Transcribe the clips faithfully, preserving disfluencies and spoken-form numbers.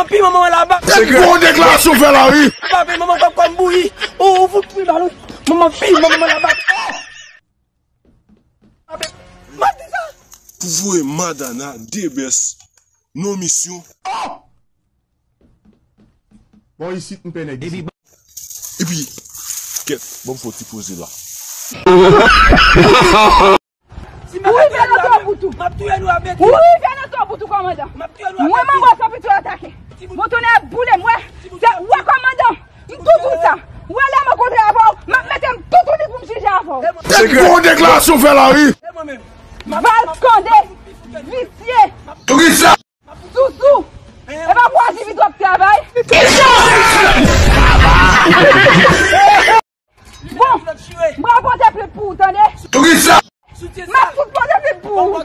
Pi manman laba. Se gwo deklarasyon fè la, wi. Laba, pi manman kòm, kòm bouyi. Ou, ou fout pi bal, wi. Manman pi manman laba. Mwen di sa. Pou voye Madana, Debès, nan misyon. Bon, isit, m pè nèg isit. Epi, kèt, bon, fò ti poze la. Ou rive nan to bout ou. M ap touye nou avèk. Ou rive nan to bout ou, kòmandan. M ap touye nou avèk. Mwen manman san pito atake. Bon, tonè boule m, wè. Se, wè, kòmandan. M tou di w sa. Wè, lè mwen kontre avè w, m ap mete m toutouni pou m jije avè w. Se gwo deklarasyon fè la, wi. Valkande, visye. Sousou. E pa pou Ajivi t ap travay. Bon, m pral pote plent pou ou, tande. M ap fout pote plent pou ou.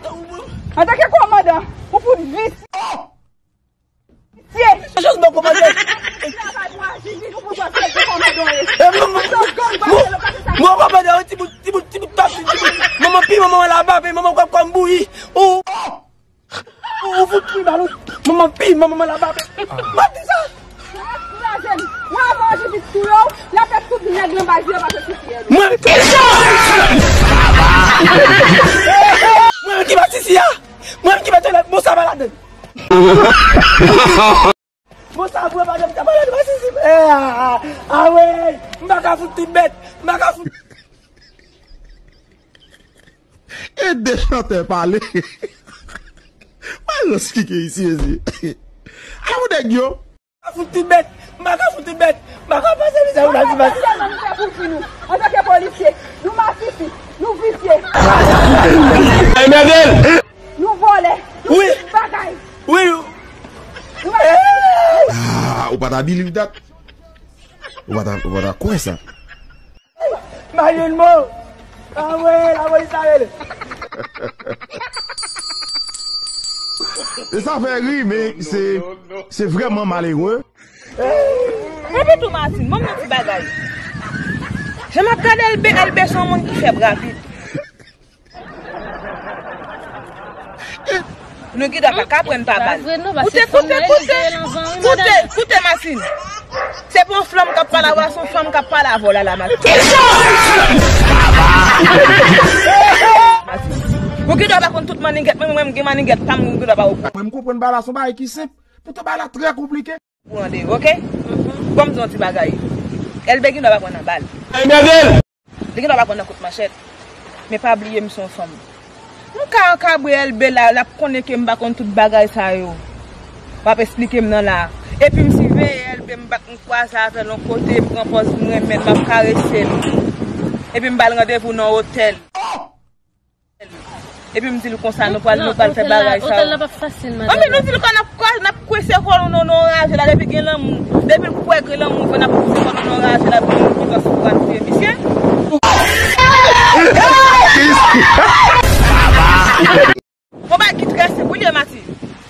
Antanke kòmandan, ou fout visye. Visye. Jis bon kòmandan. Travay pou Ajivi, ou fout pote plent pou kòmandan. Mwen kòmandan, ti bout, ti bout, ti bout, ti bout. Manman pi manman laba, pi manman kòm, kòm bouyi. Ou Ou fout pi bal, wi. Manman pi manman laba. Mwen di sa. Kraze m. Mwen avan Ajivi touye w, l ap fè tout nèg nan baz yo pase sou pye l. Mwen ki ba sisi a. Mwen ki ba sisi a. Mwen ki ba tèlè bon sa pa ladan. Bon sa vre pa janm ka pale de sisi. Ah, ah, ah, wi. M pa ka fout tout bèt. M pa ka fout. E de chantè pale. Mwen rans kike isi, ezi. A ou nèg yo. M pa ka fout tout bèt. M pa ka fout tout bèt. M pa ka pase mizè ou la di pase. Sèlman nou fè pou di nou. Antanke polisye, nou masisi, nou visye. Enmède l. Nou vòlè, nou tout bagay. Wi. Nou bagay. Ah, ou pa ta believe that. Ou pa ta, ou pa ta kwè sa. Mayoun mo. Ah ouais, la polis la rele. E sa fè ri, men se, se vrèman malere. Epi tou Martine, ban m yon ti bagay. Jan m ap gade Elbe, Elbe se yon moun ki fèb rapid. Nou gen dwa pa ka pran pa bal. Koute, koute, koute. Koute, koute, Martine. Se pa yon flanm k ap pale avè w, se yon fanm k ap pale avè w la, la, Martine. Ou gen dwa pa konn tout mannigèt, mwen, mwen, m gen mannigèt pa m, ou gen dwa pa okouran. Mwen, m konprann bagay la, se yon bagay ki senp. Poutan bagay la trè konplike. Pou ande, oke? Bon, m di yon ti bagay. Elbe gen dwa pa pran nan bal. Li gen dwa pa pran nan kout manchèt. Men pa bliye m se yon fanm. M ka ankabre Elbe la, l ap konnen ke m pa konn tout bagay sa yo. W ap esplike m nan la. Epi m siveye Elbe, m bat m kwaze avè l yon kote, m pran pòz m renmen l, m ap karese l. Epi m ba l randevou nan otèl. Epi m di l konsa, nou pral, nou pral fè bagay sa yo. Otèl la p ap fasil, madanm. Manmi, nou di l konsa, n ap, n ap kwese kò nou nan, nan raje la, depi gen lanmou. Depi l kwè gen lanmou, fò n ap kwese kò nou nan raje la, pou nou ki tan sou pral touye misye. Yon bagay ki trè senp, wi, li ye, Mati.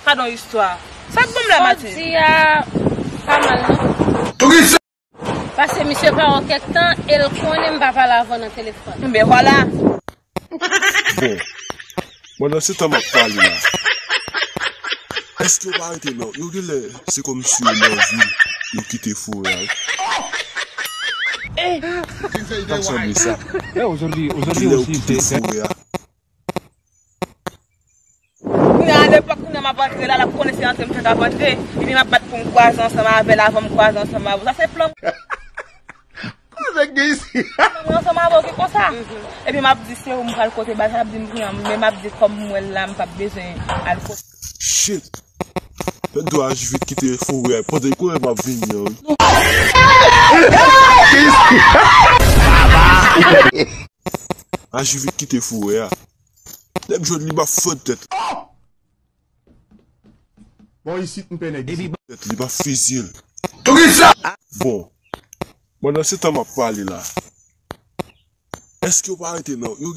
Gadon istwa. Sa k bon m la, Mati? Sa w di a pa mal, non. Paske misye pa wè w kèk tan, e l konnen m pa pale avè w nan telefòn. Men vwala. Bon, pandan se tan m ap pale la, èske yo pa rete nan, yo genlè, se kòmsi yo nan vil, yo kite forè a, wi. Sa k sanble sa. Genlè yo kite forè a. Kounye a, alepòk, kounye a m ap antre la, l ap konnen se antre m fèk ap antre, epi m ap bat pou m kwaze ansanm avè l avan m kwaze ansanm avè w. Sa se plan. Koze k gen isi? Plan mwen ansanm avè w ki konsa. Epi m ap di se ou m pral kote bal, sa l ap di m kounye a, men m ap di kòm m wè l la, m p ap bezwen al kote. Shit! Fèt dwa Ajivit kite forè a, pandan l konnen m ap vini an, wi. Ajivit kite forè a. Nèg jwenn li, m ap fann tèt. Bon, isit, m pè nèg isit. Tèt li, m ap fizye l. Bon, pandan se tan m ap pale la, èske yo pa rete nan, yo...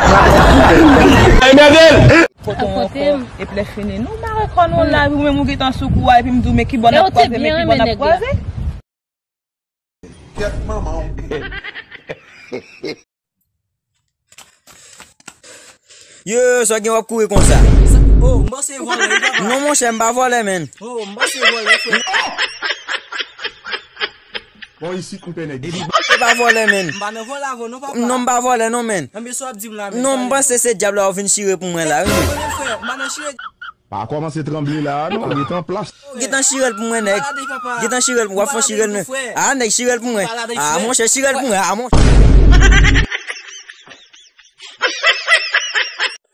Foto ankò, epi lè fini, nou mare kò nou la, ou menm ou gentan sou kou a, epi m di w, men ki bò n ap kwaze, men ki bò n ap kwaze. Kèt manman w. Yo, yo, yo, sa w gen w ap kouri konsa? Oh, m panse vòlè, wi, papa. Non, monchè, m pa vòlè, menn. Oh, m panse vòlè, frè. Bon, isit m pè nèg isit. Se pa vòlè, menn. M pa nan vòlè avè w non, papa. Non, m pa vòlè non, menn. Anben sa w ap di m la, menn? Non, m panse se dyab la ou vin chire pou mwen la, wi, menn. Mwen menm, frè, m pa nan chire. Pa kòmanse tranble la a non, rete an plas. Gentan chire l pou mwen, nèg. Gentan chire l pou mwen, w ap fè chire l, menn. A, nèg, chire l pou mwen. A, monchè, chire l pou mwen. A, monchè.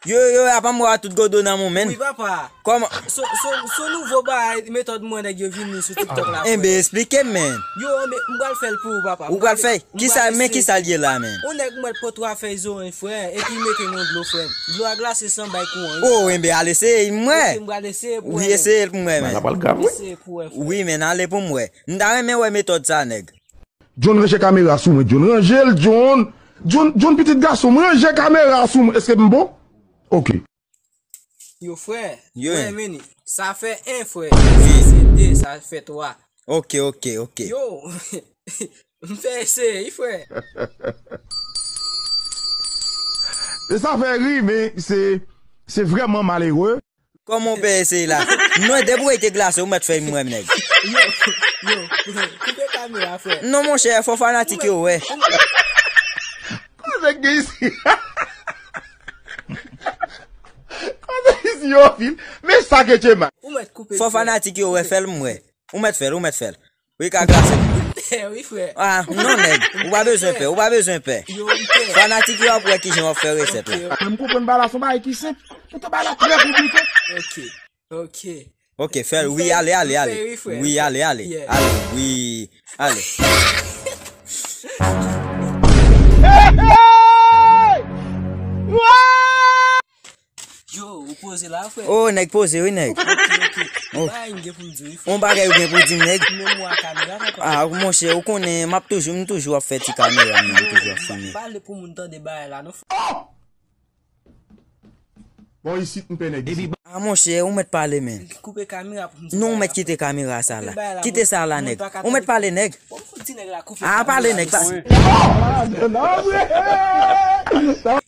Yo, yo, apa m wè tout godo nan mwen, menn. Wi, papa. Kòman? Se, se, se nouvo bagay, metòd mwen nèg yo vini sou TikTok la, frè. Enben, esplike m, menn. Yo, enben, m pral fè l pou ou, papa. Ou pral fè? Kisa, men kisa l ye la, menn? Yon nèg mwen pot twa fèy zoranj, frè, epi mete nan dlo, frè. Dlo a glase san bay kouran, wi. Oh, enben, al eseye m wè. Ok, m pral eseye pou ou, eseye l pou m wè, menn. Bagay la pral grav, wi. Eseye pou ou wè, frè. Wi, menn, ale pou m wè. M ta renmen wè metòd sa, nèg. John, ranje kamera sou mwen, John. Ranje l, John. John, John, pitit gason m, ranje kamera sou mwen. Èske m bon? Ok. Yo, frè. Yo, frè, men sa fè en, frè. Sa se de, sa fè twa. Ok, ok, ok. Yo, m fè eseye, wi, frè. E sa fè ri, men se, se vrèman malere. Kòman w pè eseye la? Non, depi w rete glase, ou mèt fè m wè, nèg. Yo, yo, koupe kamera, frè. Non, monchè, fò fanatik yo wè. Kote gen isi? Kote isi yo vin? Men sa ke Chema. Ou mèt koupe. Fò fanatik yo wè, fè l m wè. Ou mèt fè l, ou mèt fè l. Wi, ka glase. Wi, frè. Ah, non, nèg. Ou pa bezwen pè, ou pa bezwen pè. Yo, m pè. Fanatik yo ap wè kijan w ap fè resèt la. Ok. Mwen, m konprann bagay la, se yon bagay ki senp. Poutan bagay la trè konplike. Ok, ok. Ok, fè l. Wi, ale, ale, ale. Wi, ale, ale. Yeah. Ale, wi. Ale. Yo, ou poze la, frè? Oh, nèg poze, wi, nèg. Ok, ok. Oh. Bagay m gen pou m di, wi, frè. On bagay ou gen pou di, nèg. Menm ou a kamera, papa. Ah, monchè, ou konnen, m ap toujou, m toujou ap fè ti kamera, m toujou ap filme. Pale pou moun tande bagay la, non, frè. Bon, isit, m pè nèg isit. Ah, monchè, ou mèt pale, men. Koupe kamera pou m di bagay la, frè. Non, ou mèt kite kamera sa la. Kite sa la, nèg. Ou mèt pale, nèg. Bon, fout ti nèg la koupe. Ah, pale, nèg.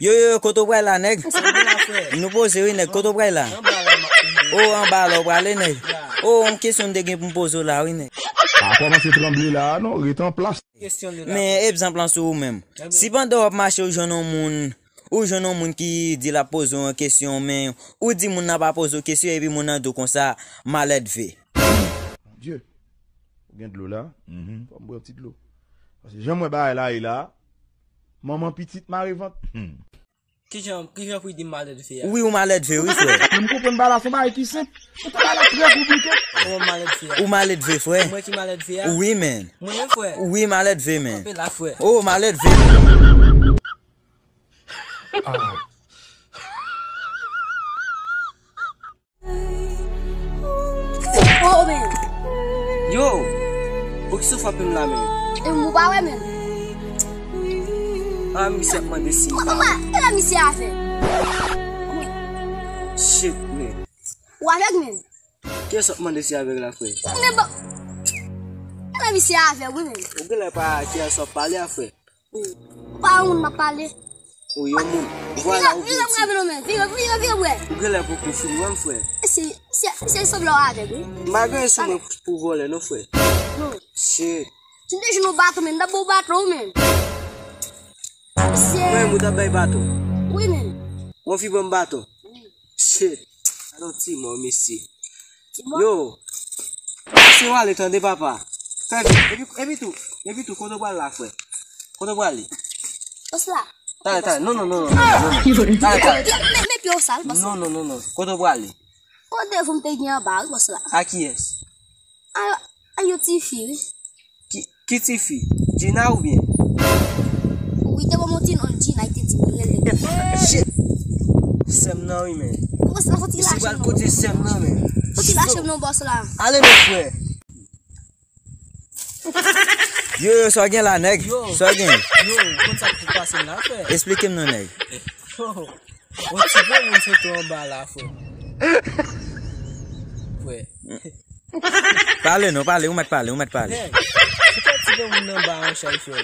Yo, yo, yo, kote w pral la, nèg? Nou poze, wi, nèg. Kote w pral la? Oh, anba la w prale, nèg. Oh, yon kesyon m te gen pou m poze w la, wi, nèg. Pa kòmanse tranble la, non. Rete an plas. Men egzanp lan sou ou menm. Si pandan w ap mache, ou jwenn yon moun, ou jwenn yon moun ki di l ap poze w yon kesyon, men ou di moun nan pa poze w kesyon, epi moun nan di w konsa, malèdve. Bondye, ou gen dlo la? Fò m bwè yon ti dlo. Paske jan m wè bagay la ye la, manman pitit mare vant. Kijan, kijan pou di m malèdve a? Wi, ou malèdve, wi, frè. Men m konprann bagay la, se yon bagay ki senp. Poutan bagay la trè konplike. Kòman m malèdve a? Ou malèdve, frè. Mwen ki malèdve a? Wi, men. Mwen menm, frè? Wi, malèdve, men. Kanpe la, frè. Oh, malèdve. Oh, men. Yo! Ou ki sou frape m la, men? E m ou pa wè, men. Ah, misye ap mande si m pa. Papa, e la misye avè. Shit, men. Ou avèg, men. Kiyès ap mande si avèg la, frè? Men bon. E la misye avè, wi, men. Ou genlè pa kiyès ap pale a, frè. Ou pa yon moun m ap pale. Ou yon moun. Vwala, ou vin di. Vire, vire, vire, vire, vire, vire. Ou genlè poko fin wè m, frè. Se, se, se sanble w avèg, wi. M pa gen sou mwen pou vòlè, non, frè. Non. Shit. Si m te jwenn yon baton, men, m t ap ba w baton, wi, men. Mwen, ou t ap bay baton? Wi, men. Ou anvi ban m baton? Wi. Shit. Alò, ti mò, mesye. Ti mò? Yo. Mesye, w ale tande, papa. Fè vit. Epi, epi tou, epi tou, kote w pral la, frè? Kote w prale? Bòs la. Talè, talè. Non, non, non, non, non, non. Talè, talè, talè. Men, men pye w sal, bòs la. Non, non, non, non. Kote w prale? Kote pou m te gen anba, wi, bòs la. A kiyès? A, a yon tifi, wi. Ki, ki tifi? Gina oubyen? Wi, te ban m yon ti non Gina, li te di m li rele. Shit! Sè m nan, wi, men. Bòs la, fò ti lache m non. Kote sè m nan, men? Fò ti lache m non, bòs la. Ale, men, frè. Yo, yo, sa w gen la, nèg? Yo. Sa w gen? Yo, konn sa k pase m la, frè? Esplike m non, nèg. Yo. Yon ti granmoun soti anba la, frè. Frè. Pale non, pale, ou mèt pale, ou mèt pale. Nèg, se pa ti granmoun nan anba yon chay, frè.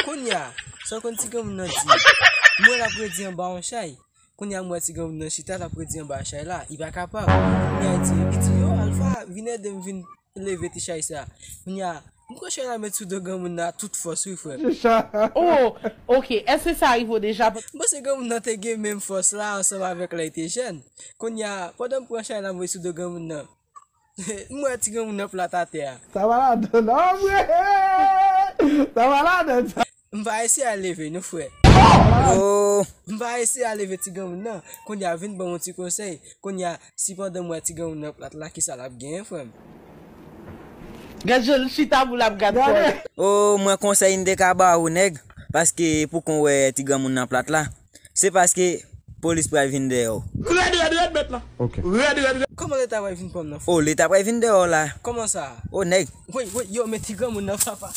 Kounye a, sa w konn ti granmoun nan di? M wè l ap redi anba yon chay. Kounye a, m wè ti granmoun nan chita, l ap redi anba chay la. Li pa kapab. Kounye a, li di, li di, yo, Alfa, vin ede m vin leve ti chay sa. Kounye a, M pran chay la met sou do granmoun nan tout fòs wi frè. Oh, ok. Èske sa rive w deja? M panse granmoun nan te gen menm fòs la ansanm avèk lè l te jèn. Kounye a, pandan m pran chay la m voye sou do granmoun nan, m wè ti granmoun nan plat atè a. Sa pa ladan non vre. Sa pa ladan sa. M pa eseye al leve non frè. Oh. M pa eseye al leve ti granmoun nan. Kounye a vin ban m yon ti konsèy. Kounye a, si pandan m wè ti granmoun nan plat la, kisa l ap genyen frè m? Gad jan l chita pou l ap gad kò l. Oh, mwen konsèy m te ka ba ou nèg, paske pou kon wè ti granmoun nan plat la, se paske polis pral vin dèyè w. Rèd, rèd, rèd, mèt la. Ok. Rèd, rèd, rèd. Kòman leta pral vin pran m nan? Oh, leta pral vin dèyè w la. Kòman sa? Oh, nèg. Woy, woy, yo, men ti granmoun nan, papa.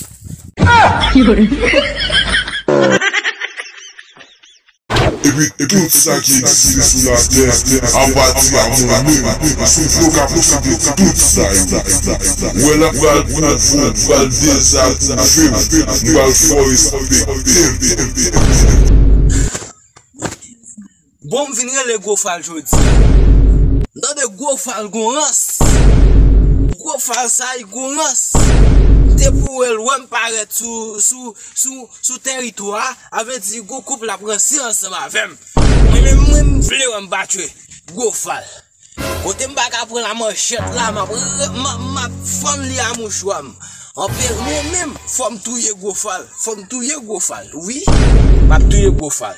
Epi tout sa ki egziste sou latè, apati a mwen menm, Souflo ka posede tout sa yo. Wè l ap pral pran fon, pral dezapwouve m, m pral fè w respekte m. Bon, m vin rele Gwo Fal jodi a. M tande Gwo Fal gon rans. Gwo Fal sa, li gon rans. Depi w wè l, wè m parèt sou, sou, sou, sou tèritwa a, a vle di gon koup l ap ranse ansanm avè m. Mwen menm, mwen, m vle wè m pa tchwe Gwo Fal. Kote m pa ka pran la manchèt la, m ap, m ap, m ap fann li a mouchwa m. Anpil, mwen menm, fò m touye Gwo Fal. Fò m touye Gwo Fal, wi. M ap touye Gwo Fal.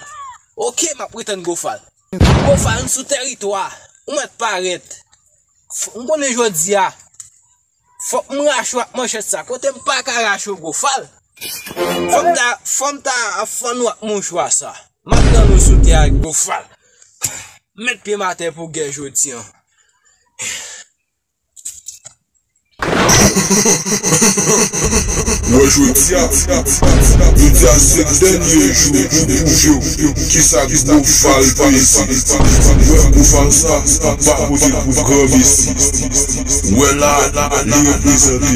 Ok, m ap retann Gwo Fal. Gwo Fal, m sou tèritwa. Ou mèt parèt. F-, m konnen jodi a. Fòk m rache w ak manchèt sa. Kote m pa ka rache w, Gwo Fal. Fò m ta, fò m ta fann w ak mouchwa sa. M ap tann ou sou tè a, Gwo Fal. M met pye m atè pou gè jodi an. Wè jodi a, jodi a se dènye jou pou pwouve w kisa Gwo Fal peze. Wè Gwo Fal sa, pa pote l pou granmesi. Wè la, li reprezante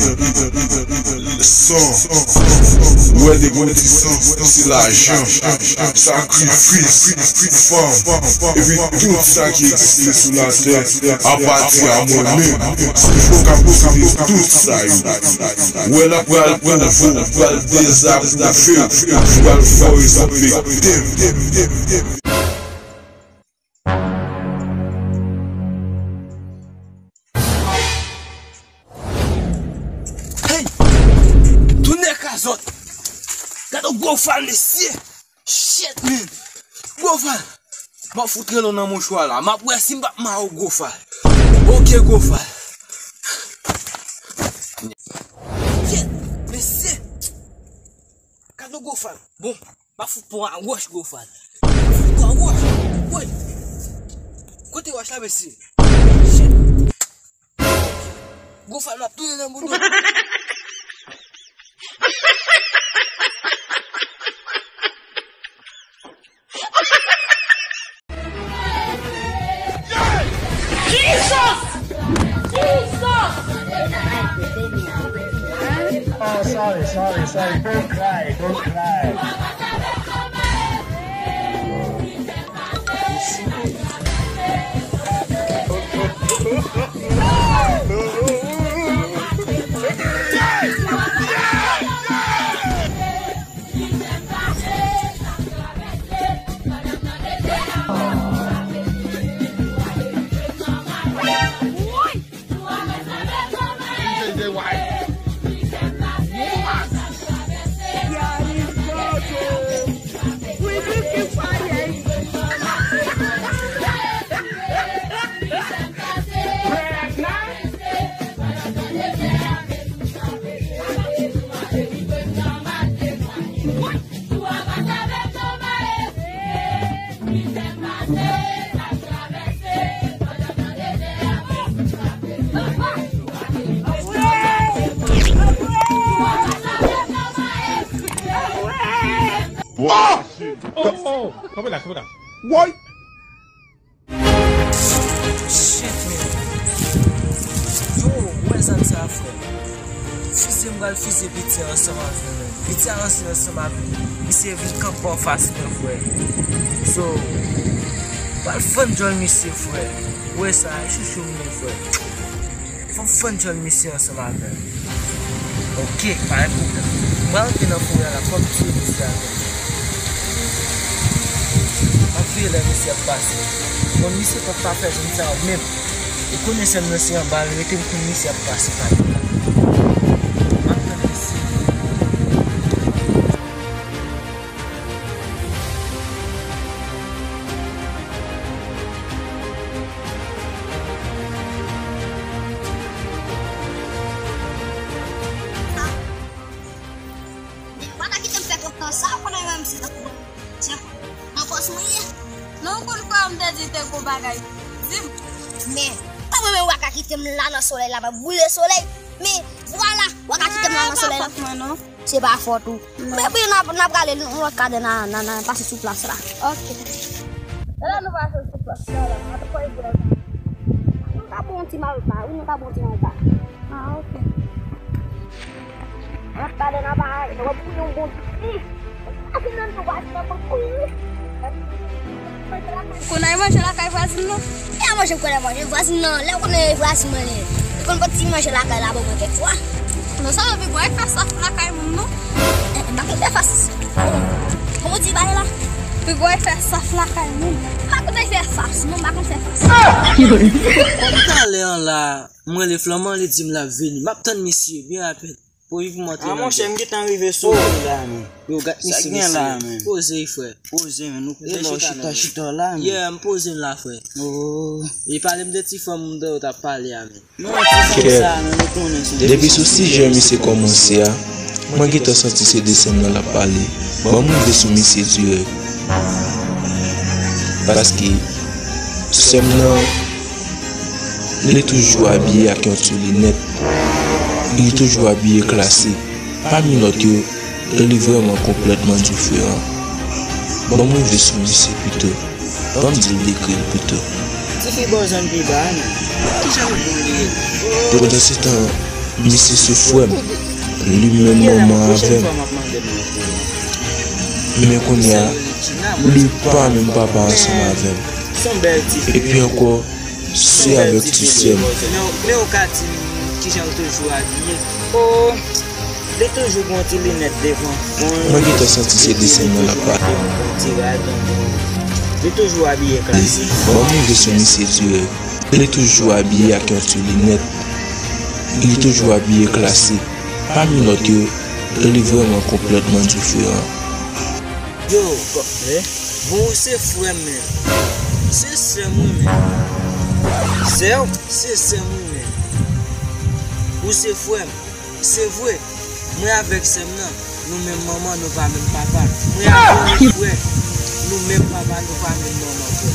san. Wè depi w di san, se lajan, sakrifis, fanm, epi tout sa ki egziste sou latè, apati a mwen menm, Souflo ka posede tout sa yo. Wè l ap pral pwouve w, pral dezapwouve w, pral fè w respekte m. Hey! Tounen kazòt! Gade yon Gwo Fal, mesye! Shit, man! Gwo Fal! M ap fout rele w nan mouchwa la. M ap wè si m p ap mare w, Gwo Fal. Ok, Gwo Fal. Shit! Mesye! Gade yon Gwo Fal. Bon, m ap fout pran wòch, Gwo Fal. M ap fout pran wòch. Woy! Kote wòch la, mesye? Shit! Gwo Fal, m ap tounen nan bouda w. Jesus! Jesus! Oh, sorry, sorry, sorry. Don't cry, don't cry. Oh! Oh, oh, oh. Kanpe la, kanpe la. Woy! Shit, man. Yo, ou wè zam sa, frè? Fize m pral fize piti a ansanm avè l, man. Piti a ranse ansanm avè l. Misye vin kanpe anfas mwen, frè. So, m pral fann djòl misye, frè. Ou wè sa, e chouchou m ye, frè. Fò m fann djòl misye ansanm avè l. Ok, pa gen pwoblèm. Mwen antre nan forè a la, fò m tiye misye avè m. M ap veye lè misye ap pase. Bon, misye p ap ka fè zòn sa yo menm. Ou konnen sè m nan se anba l rete, m konn misye ap pase pa la. M ap tann misye. Pata kite m fè twòp tan sa, konnen menm si tankou se anfòs mwen ye. Non, ou konn kwè m te di te gon bagay. Di m. Men, pa mwen menm w a ka kite m la nan solèy la, m ap boule solèy. Men, vwala, w a ka kite m la nan solèy la. Se pa fòt ou. Men, men n ap, n ap rale yon lòt kadè nan, nan, nan pase sou plas la. Ok. Lè nou pase sou plas la, la, n ap pran yon ti malpa, wi, nou ka pran yon ti malpa. Ah, ok. N ap pale nan bagay, nou ap fouye yon bon ti. Api nan nou vwazin nan pou fouye. Ou konn al manje lakay vwazin nan? E a manje m konn al manje vwazin nan. Lè ou konnen vwazin mwen ye. Li konn pote ti manje lakay la ban mwen kèk fwa. Non, sa vle pi gwo fè saf lakay moun non. Eh, eh, m pa konn fè fas. Kòman ou di bagay la? Pi gwo fè saf lakay moun. M pa konn fè fas, non, m pa konn fè fas. Kòm talè an la, m rele flanman, li di m l ap vini. M ap tann misye byen rapid. Pou li pou monte nan monchè, m gentan rive sou ou la, men. Yo, gad misye, gen la, men. Poze, frè. Poze, men. Nou poze, chita, chita la, men. Yeah, m poze m la, frè. Oh. E pale m de ti fanm m de yo t ap pale a, men. Non, ti fanm sa, men, nou konnen se depi sou sijè misye kòmanse a, mwen gentan santi se de sè m nan l ap pale. Ban m rive sou misye dirèk. Paske sè m nan, li toujou abiye ak yon ti linèt. Li toujou abiye klase. Pami lòt yo, li vrèman konplètman diferan. Ban m rive sou misye pito. Ban m di l dekri l pito. Tifi bò zòn pi ba a, men. Kijan l bon li ye? Pandansetan, misye se frè m. Li menm manman avè m. Men kounye a, li pa menm papa ansanm avè m. Epi ankò, se avèk ti sè m. Men w, men w ka di m kijan l toujou abiye? O, li toujou gen yon ti linèt devan front l. Mwen gentan santi se de sè m nan l ap pale. Yon ti rad, yon, li toujou abiye klase. Ban m rive sou misye dirèk. Li toujou abiye ak yon ti linèt. Li toujou abiye klase. Pami lòt yo, li vrèman konplètman diferan. Yo, bon, ou se frè m, men. Se sè m, wi, men. Sè w? Se sè m, wi, men. Ou se frè m. Se vre, mwen avèk sè m nan, nou menm manman, nou pa menm papa. Mwen avè w, frè, nou menm papa, nou pa menm manman, frè.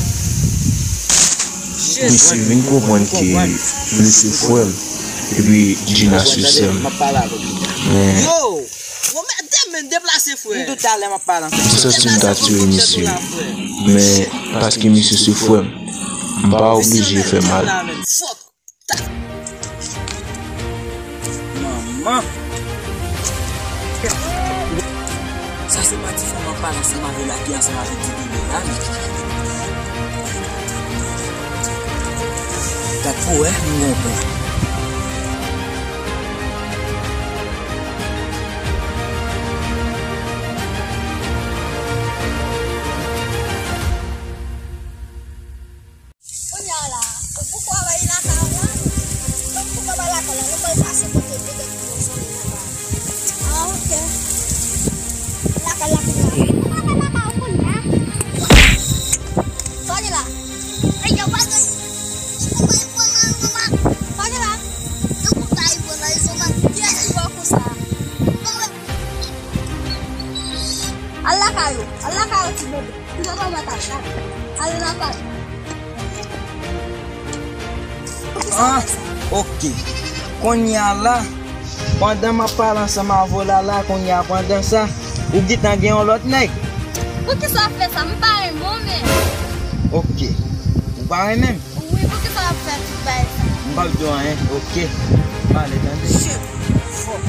Misye vin konprann ke li se frè m, epi Gina se sè m. Men yo! Yo, men demen deplase, frè. M tout talè m ap pale ansanm. M santi m ta tiye misye. Men paske misye se frè m, m pa oblije fè mal. Manman! Sa se pa ti fanm an pale ansanm avè l la ki ansanm avèk ti bebe la, non? Gad pou wè, m gon plan. Kounye a la, ou pou travay lakay ou la? Donk, pou travay lakay la, nou pral pase kote petèt pou yon zanmi lakay. Ah, ok. Lakay la kounye a. Ou travay lakay ou kounye a? Tony la. Ey, yo, pa gen. Tony la. Yo, pou travay pou nan izoman. Kiyès ki ba w kou sa? Al lakay ou. Al lakay ou, ti bebe. Kounya w pa ta chak. Ale nan paj. Ah, ok. Kounye a la, pandan m ap pale ansanm avè w la, la, kounye a, pandan sa, ou gentan gen yon lòt nèg. Poukisa w ap fè sa? M pa renmen w menm. Ok. Ou pa renmen m? Wi, poukisa w ap fè tout bagay sa? M p ap di w anyen, ok. M ale, tande. Shit, fòk.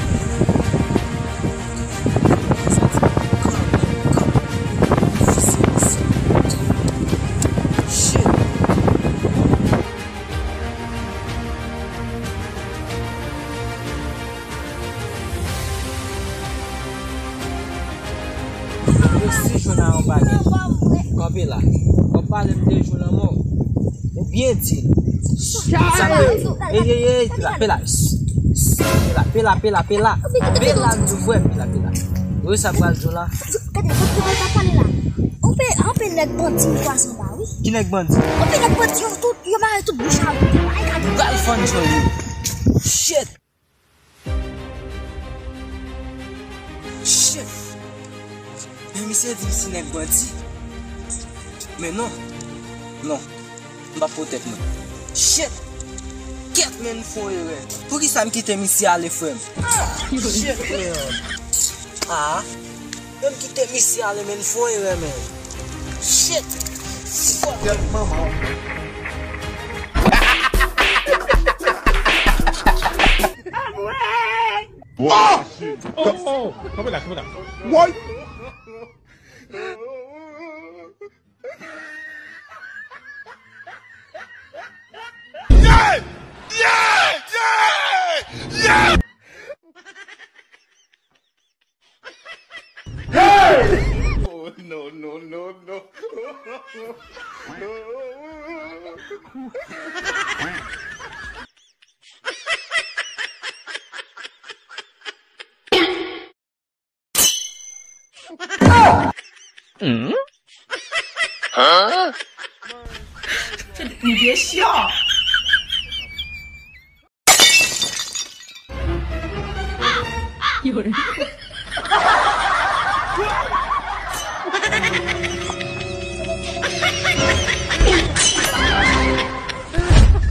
Nan yon bagay. Kanpe la. W ap pale m de jou lanmò. Ou byen di l. Sa m te. Ey, ey, ey, pela, pela. Pela, pela, pela, pela. Pela, m di w frè, pela, pela. Ou wè sa pral di w la? Gade, gade, gade, gade, pale la. Anpe, anpe nèg bandi m kwaze anba, wi. Ki nèg bandi? Anpe nèg bandi, yo tout, yo mare tout bouch a yo. Ay, gade. Pral fann jwenn yo. Shit! Shit! Men misye di m se nèg bandi. Men non. Non. M p ap pran tèt mwen. Shit! Kèt, men m fè yon erè. Poukisa m kite misye ale, frè m? Ah! Shit, men. Ah! Men m kite misye ale, men m fè yon erè, men. Shit! Fuck! Kèt manman w. Boy! Oh! Oh! Oh! Kanpe la, kanpe la. Boy! Yeah! Yeah! Yeah! Yeah! Hey! Oh, no, no, no, no.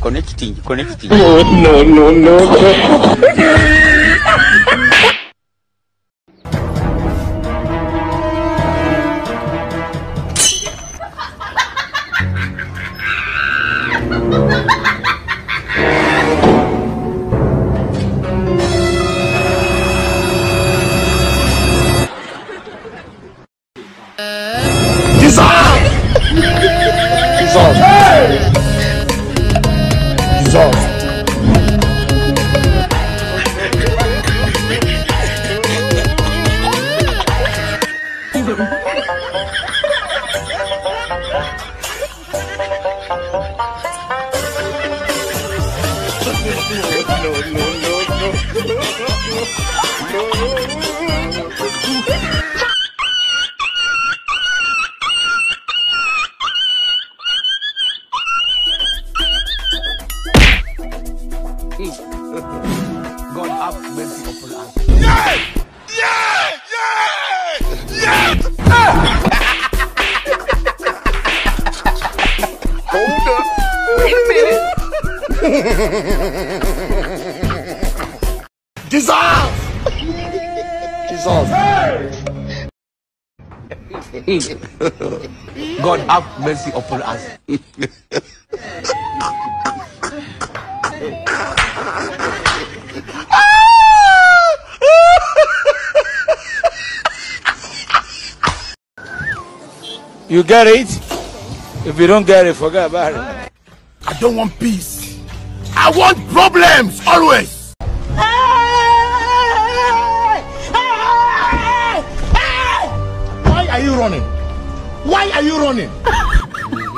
Connecting, connecting. No, no, no, no. Kisa? Kisa? Kisa? God have mercy upon us. Yeah! Yeah! Yeah! Yeah! Hold up. Wait a minute. Jesus! Jesus! God have mercy upon us. You get it? If you don't get it, forget about it. I don't want peace. I want problems always. Why are you running? Why are you running?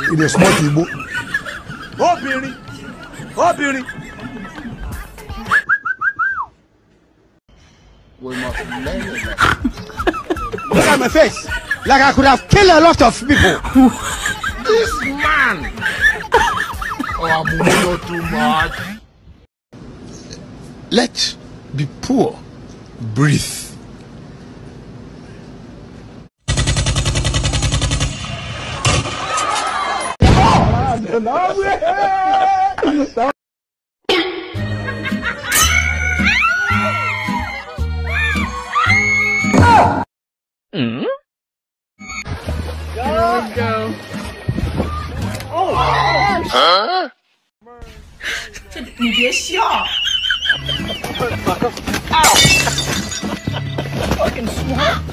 You dey small Igbo. Obìnrin. Obìnrin. Look at my face. Like I could have killed a lot of people. This man. Oh, I'm too much. Let the poor breathe. Here we go. Huh? Nigga, shut. Ow! Fucking swamp.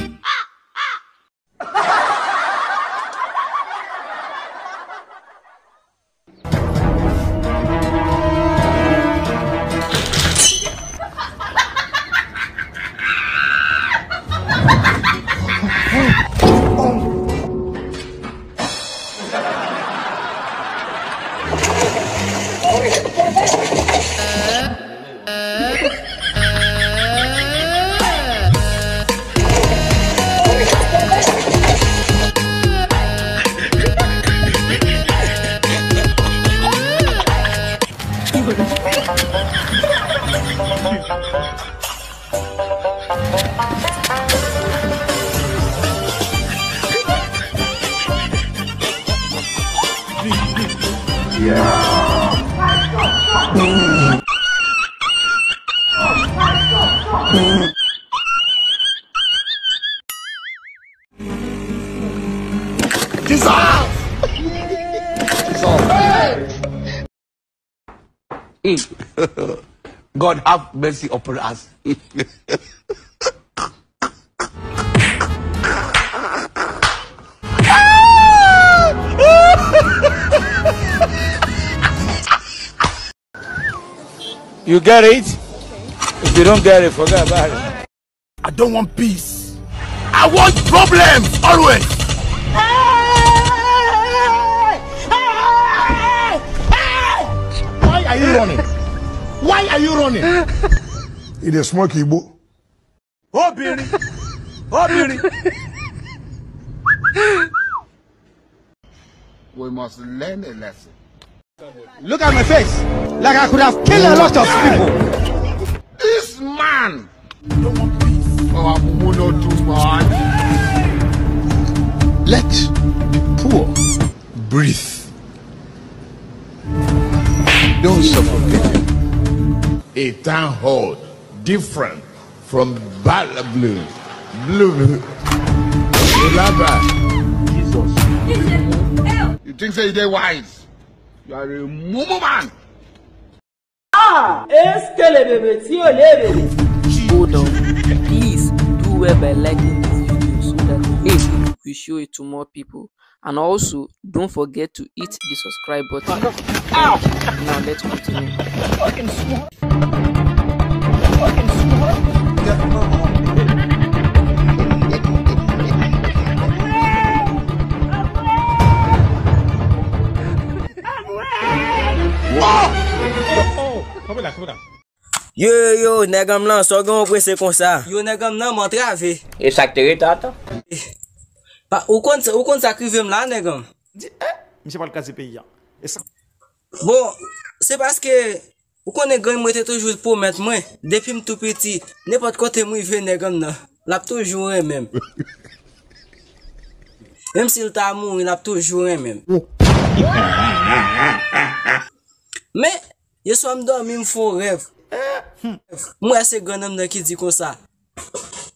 Jesus! Jesus! God have mercy upon us. You get it? If you don't get it, forget about it. I don't want peace. I want problems always. Why are you running? Why are you running? It is smoky, bro. Obìnrin! Obìnrin! We must learn a lesson. Look at my face. Like I could have killed a lot of people. This man! Oh, I'm mono too much. Let the poor breathe. Don't suffocate him. A town hall different from bad blue. Blue. Blue laba. Jesus. You think say you dey wise? You are a mumu man. Ah, eskelebebe, ti olebebe. Hold on. Please do well by liking this video so that we will show it to more people. And also, don't forget to hit the subscribe button. Now let's continue. Yo, yo, yo, nèg an m lan, sa w gen w prese konsa? Yo, nèg an m nan, m antrave. E sa k te ret atan? Pa, ou konn, ou konn sa k rive m la, nèg an m? Di, eh, misye pral kraze peyi a. E sa. Bon, se paske, ou konnen grann mwen te toujou pwomèt mwen, depi m tou piti, nenpòt kote m rive, nèg an m nan, l ap toujou renmen m. Menm si l ta mouri, l ap toujou renmen m. Men, yè swa m dòmi, m fè yon rèv. M wè se grann an m nan ki di konsa.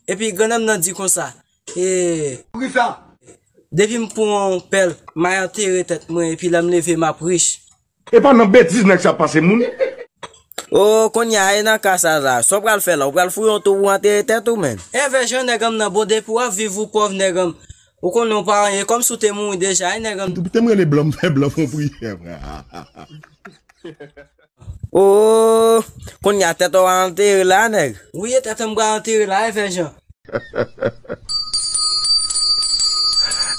Epi grann an m nan di konsa. E, depi m pran yon pèl, m ay antere tèt mwen, epi lè m leve, m ap rich. E pa nan betiz nèg sa pase moun. O, kounye a, e nan ka sa la. Sa w pral fè la? W pral fouye yon twou pou w antere tèt ou, menm? Evè jan nèg an m nan, bon, depi w ap viv ou pòv, nèg an m. Ou konnen w pa anyen, kòmsi w te mouri deja, wi, nèg an m. Ou te m rele blan, m fè blan fè yon priyè, frè. O, kounye a tèt ou a antere la, nèg? Wi, e tèt an m pral antere la, Evè Jan.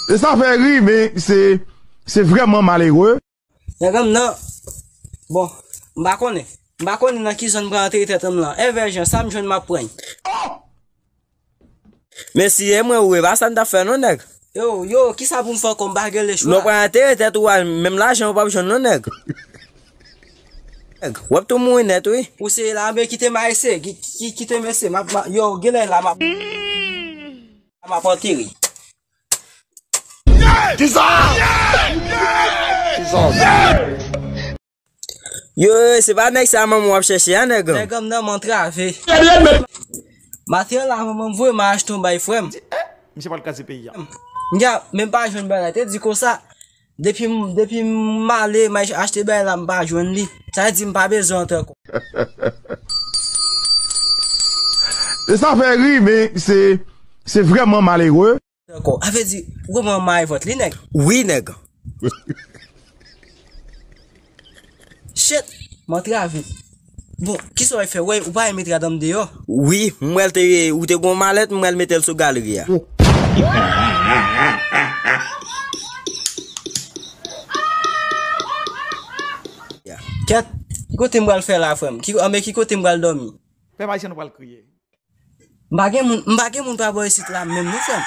E sa fè ri, men se, se vrèman malere. Nèg an m nan, bon, m pa konnen. M pa konnen nan ki zòn m pral antere tèt an m lan. Evè Jan, sa m jwenn m ap pran. Men si e mwen ou e, pa sa n t ap fè non, nèg. Yo, yo, kisa pou m fè ankò, m pa gen lechwa. Non, pral antere tèt ou a, menm lajan ou p ap jwenn non, nèg. Nèg, w ap tou mouri nèt, wi. Ou se la, men kite m ese, ki-, ki-, kite m ese, m ap, m ap, yo, genlè la, m ap, m ap antere. Kisa? Kisa? Yo, yo, se pa nèg sa manman w ap chèche a, nèg an. Nèg an m nan, m antrave. Materyèl la, manman m voye m al achte yon bay frè m. Misye pral kraze peyi a. M gen, men m pa jwenn bagay. Te di konsa, depi m, depi m ale, m al achte bagay la, m pa jwenn li. Sa vle di m pa bezwen antre ankò. E sa fè ri, men se, se vrèman malere. Ankò. A vle di, ou konprann m mare vant li, nèg? Wi, nèg. Shit, m antrave. Bon, kisa w fè? Wè, ou pa renmen mete rad an m deyò? Wi, m wè l te, ou te gon malèt, m wè l mete l sou galri a. Kèt, ki kote m pral fè la, frè m? Ki, anben, ki kote m pral dòmi? Pèp ayisyen nou pral kriye. M pa gen moun, m pa gen moun pa bò isit la menm non, frè m.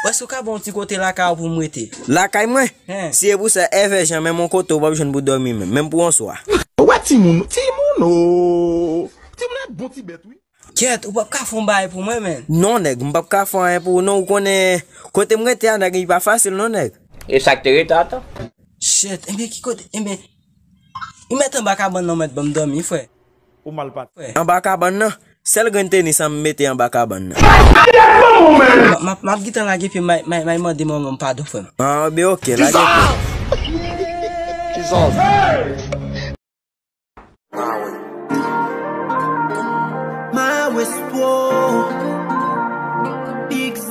Èske w ka ban yon ti kote lakay ou pou m rete? Lakay mwen? Hen. Si e pou sa, Evè Jan, menm yon kote ou p ap jwenn pou dòmi menm, menm pou yon swa. Ou wè timoun, timoun o. Timoun e bon ti bèt, wi. Kèt, ou p ap ka fè yon bagay pou mwen, menn? Non, nèg, m p ap ka fè anyen pou ou non, ou konnen kote m rete a, nèg, li pa fasil non, nèg. E sa k te rete atan? Shit, enben ki kote, enben, Ou mèt anba kabann nan, ou mèt ban m dòmi, frè. Ou mal pati. Frè. Anba kabann nan? Sèl grenn tenis an m mete anba kabann nan. M ap, m ap, m ap gentan lage pye m, may, may, may mande manman m padon, frè m. Ah, ben, ok, lage pye. Jesus! Maestro Big Z.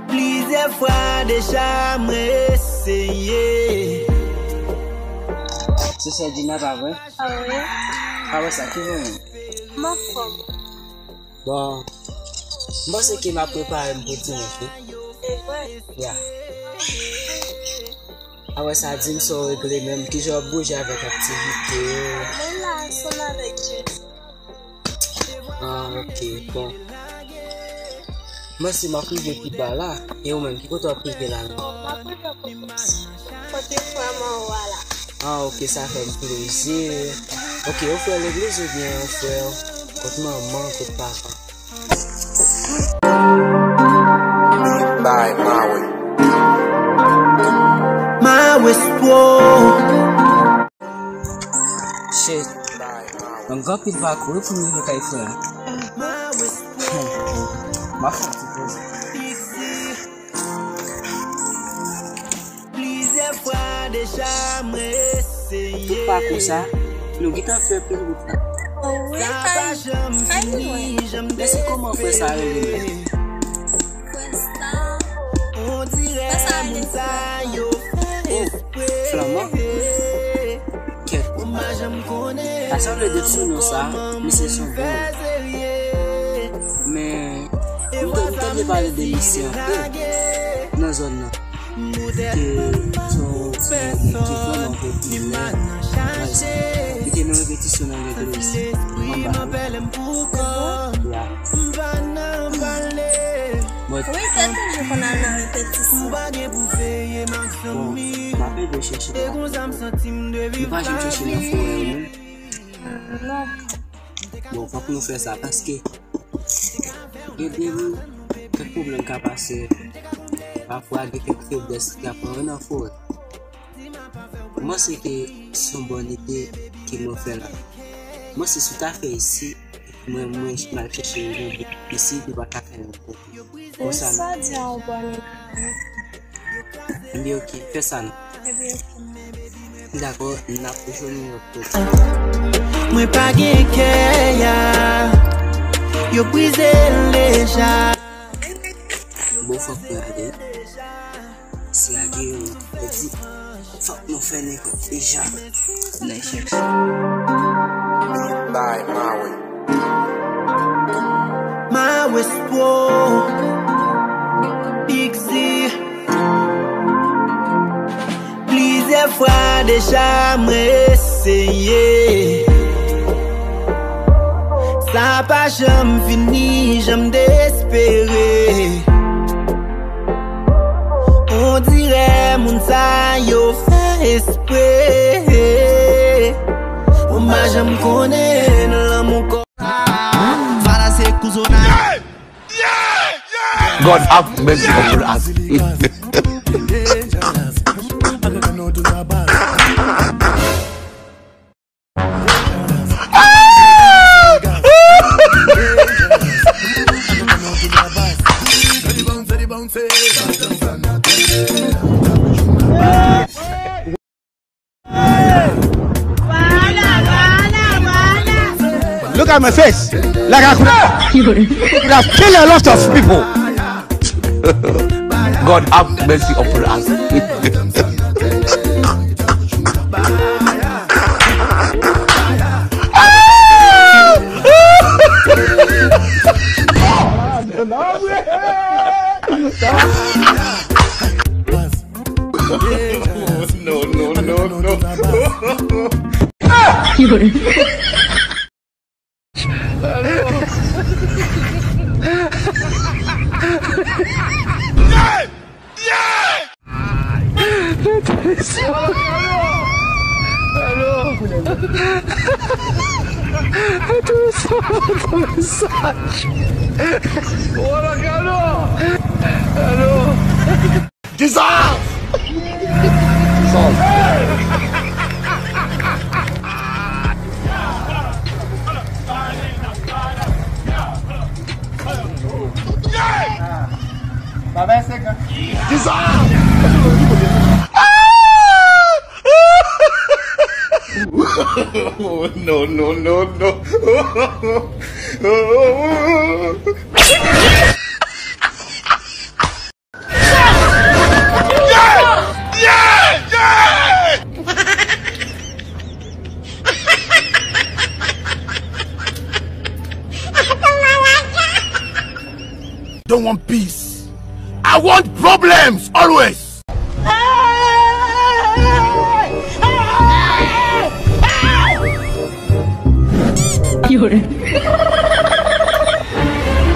Plizyè fwa deja mwen eseye. Se sè Dina pa vre? Ah wi. Ah wè sa, ki vre menm? M anfòm. Bon, m panse ke m ap prepare m pou dimanch wi. Se vre? Ya. Apre sa, di m sa w regle menm, kijan w ap bouje avèk aktivite yo? Mwen la ansanm avèk Jess. Ah, ok, bon. Mwen si m ap rive pi ba la, e ou menm, ki kote w ap rive la menm? Bon, m ap rive kote, kote frè mwen ou a la. Ah, ok, sa fè m plezi. Ok, ou frè legliz oubyen ou frè kote manman, kote papa? Bay Mawe. Mawe Sport. Shit. Donk, anpil pakou wi pou m rive kay frè a. Hmm. M ap fè yon ti poze. Plizyè fwa deja mwen eseye. Tout pakou sa, nou gentan fè pil wout la. O wi, kay, kay li lwen. Men se kòman frè sa rele menm? Frè sa. Frè sa rele Flanman. Oh, Flanman? Kèt. Pa sanble de sou non sa, misye se yon bon moun. Men, m te, m te vle pale de misye anpil nan zòn nan. Ke se yon ti nèg ki vrèman popilè. Li te nan repetisyon nan legliz anba. Ya. But, wi, te toujou konn al nan repetisyon. Bon, m ap ede w chèche la. Nou pa janm chèche nan forè yo menm? Non. Bon, fòk nou fè sa paske gen de moun, kèk pwoblèm ka pase. Pafwa, gen kèk feblès ki ka pran yo nan forè. M panse ke se yon bòn ide ke mwen fè la. M panse si w ta fè isi, mwen, mwen, m al chèche yon bon isi, nou pa ka fè yon bon. Konsa. Sa di a yon bòn ide. Ebyen, ok, fè sa non. Ebyen, ok. Dakò, n ap jwenn yon lòt kote. Mwen pa gen kè a, yo brize l deja. Bon, fòk mwen ale. Se lage yo, yo di, fòk nou fè negòt deja. N al chèche. Bay Mawe. Mawe Sport. Big Z. Plizyè fwa deja mwen eseye. Sa pa janm fini, janm dezespere. On dirè moun sa yo fè espre. Mwen pa janm konnen lanmou kò. Sa la se kouzonay. God have mercy upon us. Look at my face. Like I could have, could have killed a lot of people. God have mercy upon us. No, no, no, no. Jesus! Jesus! Kisa? No, no, no, no. Yeah! Yeah! Yeah! Don't want peace. I want problems always.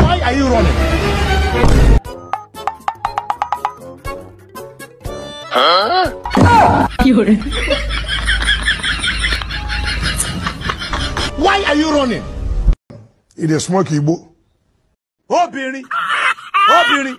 Why are you running? Why are you running? It is smoky, boo. Obìnrin! Obìnrin!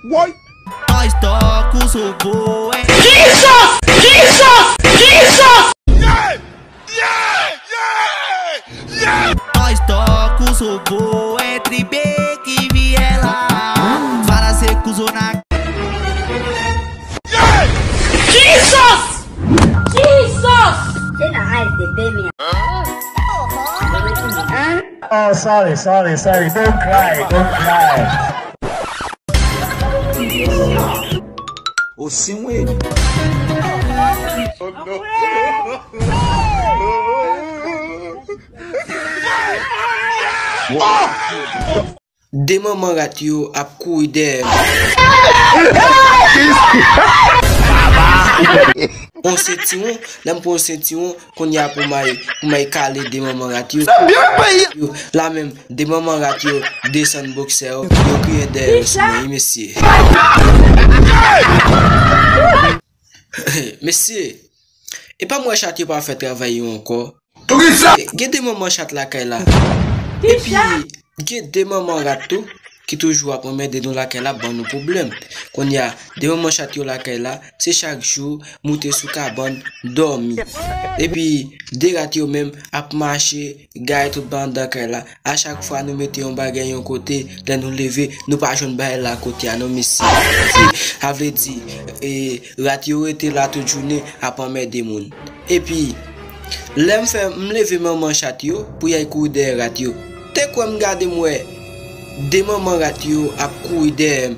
Woy! Nós toca o seu voo, é. Jesus! Jesus! Jesus! Yeah! Yeah! Yeah! Yeah! Nós toca o seu voo entre beco e viela. Fala se cruzou na. Yeah! Jesus! Jesus! Você não vai beber minha. Oh, sorry, sorry, sorry. Don't cry, don't cry. Ô, sim, ele. De manman rat yo ap kouri dèyè m. On sentiwon, lè m pran on sentiwon, kounye a pou may, pou may kale de manman rat yo. Yo, la menm, de manman rat yo desann boksè yo, yo kriye dèyè yo sou mwen, wi, mesye. Mesye, e pa m wè chat yo pa fè travay yo ankò. Gen de manman chat lakay la. Epi, gen de manman rat tou ki toujou ap anmède nou lakay la, ap ban nou pwoblèm. Kounye a, de manman chat yo lakay la, se chak jou moute sou kabann, dòmi. Epi, de rat yo menm ap mache, gaye tout pa anndan kay la. A chak fwa nou mete yon bagay yon kote, lè nou leve, nou pa jwenn bagay la kote a non, mesye. Sa vle di, e, rat yo rete la tout jounen ap anmède moun. Epi, lè m fè, m leve manman chat yo pou y al kouri dèyè rat yo. Te kwè m gade m wè de manman rat yo ap kouri dèyè m.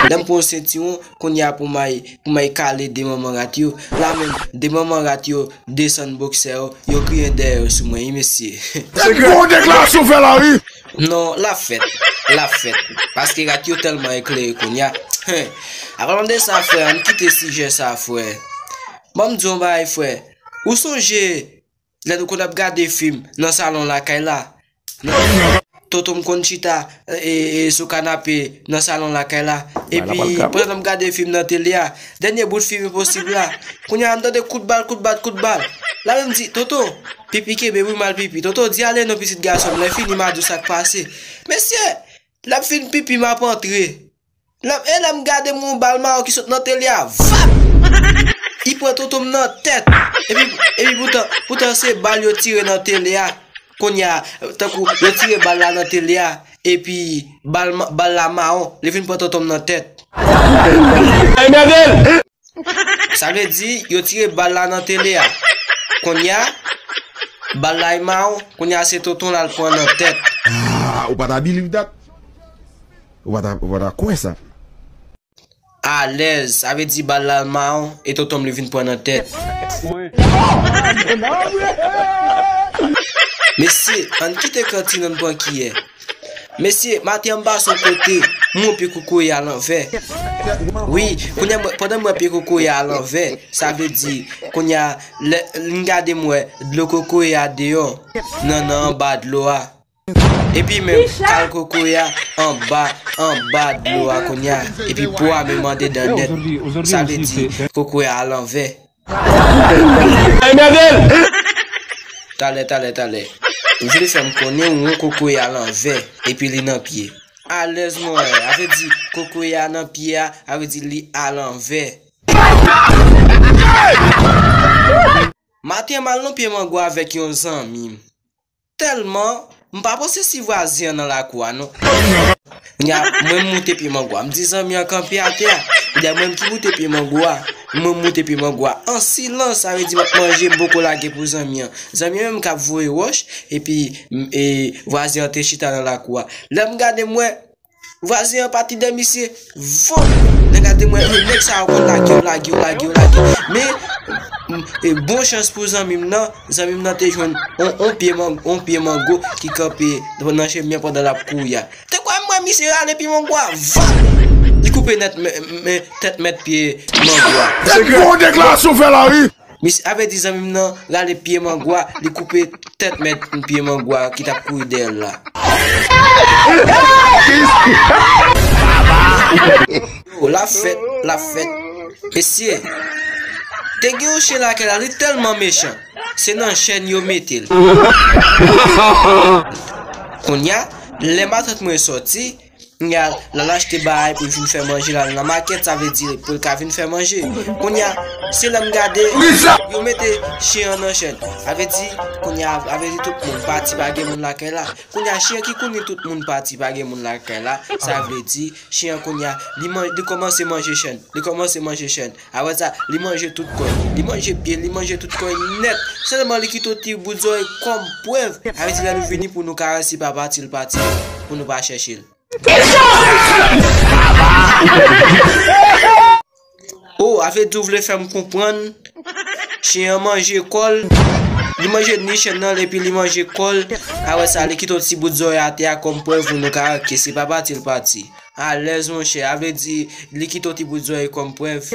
Lè m pran sentiwon, kounye a pou may, pou may kale de manman rat yo. La menm, de manman rat yo desann boksè yo, yo kriye dèyè yo sou mwen, wi, mesye. Se gwo deklarasyon fè la, wi. Non, l ap fèt. L ap fèt. Paske rat yo tèlman eklere kounye a. Apalan de sa, frè, ann kite sijè sa, frè. Ban m di w yon bagay, frè. Ou sonje lè nou konn ap gade fim nan salon lakay la? Tonton m konn chita, e, e, sou kanape nan salon lakay la. Epi, pandan m gade fim nan tele a, dènye bout fim Enposib la, kounye a m tande kout bal, kout bal, kout bal. La menm di, "Tonton, pipi kenbe wi, m al pipi." Tonton di, "Ale non, pitit gason m, lè fini m a di w sa k pase." Mesye, lè m fin pipi, m ap antre. Lè m, e lè m gade m wè yon bal mawon ki sot nan tele a, vap! Li pran tonton m nan tèt. Epi, epi poutan, poutan se bal yo tire nan tele a. Kounye a, tankou yo tire bal la nan tele a, epi bal ma-, bal la mawon, li vin pran tonton m nan tèt. Sa vle di, yo tire bal la nan tele a. Kounye a, bal la e mawon, kounye a se tonton l al pran nan tèt. Ah, ou pa ta believe that? Ou pa ta, ou pa ta kwè sa? Alèz, sa vle di bal la mawon e tonton m li vin pran nan tèt. Mesye, ann kite kantin, ann pran kiyè. Mesye, maten an m pase yon kote, m wè pye kokoye a lanvè. Wi, kounye a, mwen, pandan m wè pye kokoye a lanvè, sa vle di, kounye a, lè, m gade m wè dlo kokoye a deyò, nan, nan anba dlo a. Epi menm kal kokoye a anba, anba dlo a kounye a. Epi po a menm andedan nèt. Sa vle di kokoye a alanvè. Talè, talè, talè. Ou vle fè m konnen ou wè kokoye a alanvè, epi li nan pye. Alèz mwen, a vle di kokoye a nan pye a, a vle di li alanvè. Maten m al nan pye mango avèk yon zanmi m. Tèlman, m pa panse si vwazen an nan lakou a non. Kounye a, mwen m moute pye mango a. M di zanmi an kanpe atè a. Ebyen mwen m ki moute pye mango a. Mwen m moute pye mango a. An silans, sa vle di m ap manje, m poko lage pou zanmi an. Zanmi an menm k ap voye wòch, epi m, e, vwazen an te chita nan lakou a. Lè m gade m wè, vwazen an pati dèyè misye, vòp! Nèg la te mwen, e, nèg sa yo konn lage w, lage w, lage w, lage w. Men, m, e, bon chans pou zanmi m nan, zanmi m nan te jwenn on, on pye man-, on pye mango ki kanpe nan chemen an pandan l ap kouri a. Te kwè m wè misye rale pye mango a, vòp! Li koupe nèt, men, men, tèt mèt pye mango a. Se gwo deklarasyon fè la, wi! Misye, a vle di zanmi m nan rale pye mango a, li koupe tèt mèt pye mango a ki t ap kouri dèyè l la. Yo, l ap fèt, l ap fèt. Mesye, te gen yon chen lakay la, li tèlman mechan. Se nan chèn yo mete l. Kounye a, lè matant mwen sòti, Kounye a, l al achte bagay pou l vin fè manje, l al nan makèt, sa vle di pou l ka vin fè manje. Kounye a, se lè m gade, yo mete chen an nan chèn. Sa vle di, kounye a, sa vle di tout moun pati, pa gen moun lakay la. Kounye a, chen an ki konnen tout moun pati, pa gen moun lakay la, sa vle di, chen an kounye a, li man-, li kòmanse manje chèn, li kòmanse manje chèn. Apre sa, li manje tout kò l. Li manje pye l, li manje tout kò l nèt. Sèlman li kite yon ti bout zòrèy kòm prèv. Sa vle di lè nou vini pou nou karese pa pati l pati, pou nou pa chèche l. Oh, sa vle di w vle fè m konprann chen an manje kò l. Li manje ni chen nan, epi li manje kò l. Apre sa, li kite yon ti bout zòrèy atè a kòm prèv pou nou karese pa pati l pati. Alèz, monchè. Sa vle di, li kite yon ti bout zòrèy kòm prèv.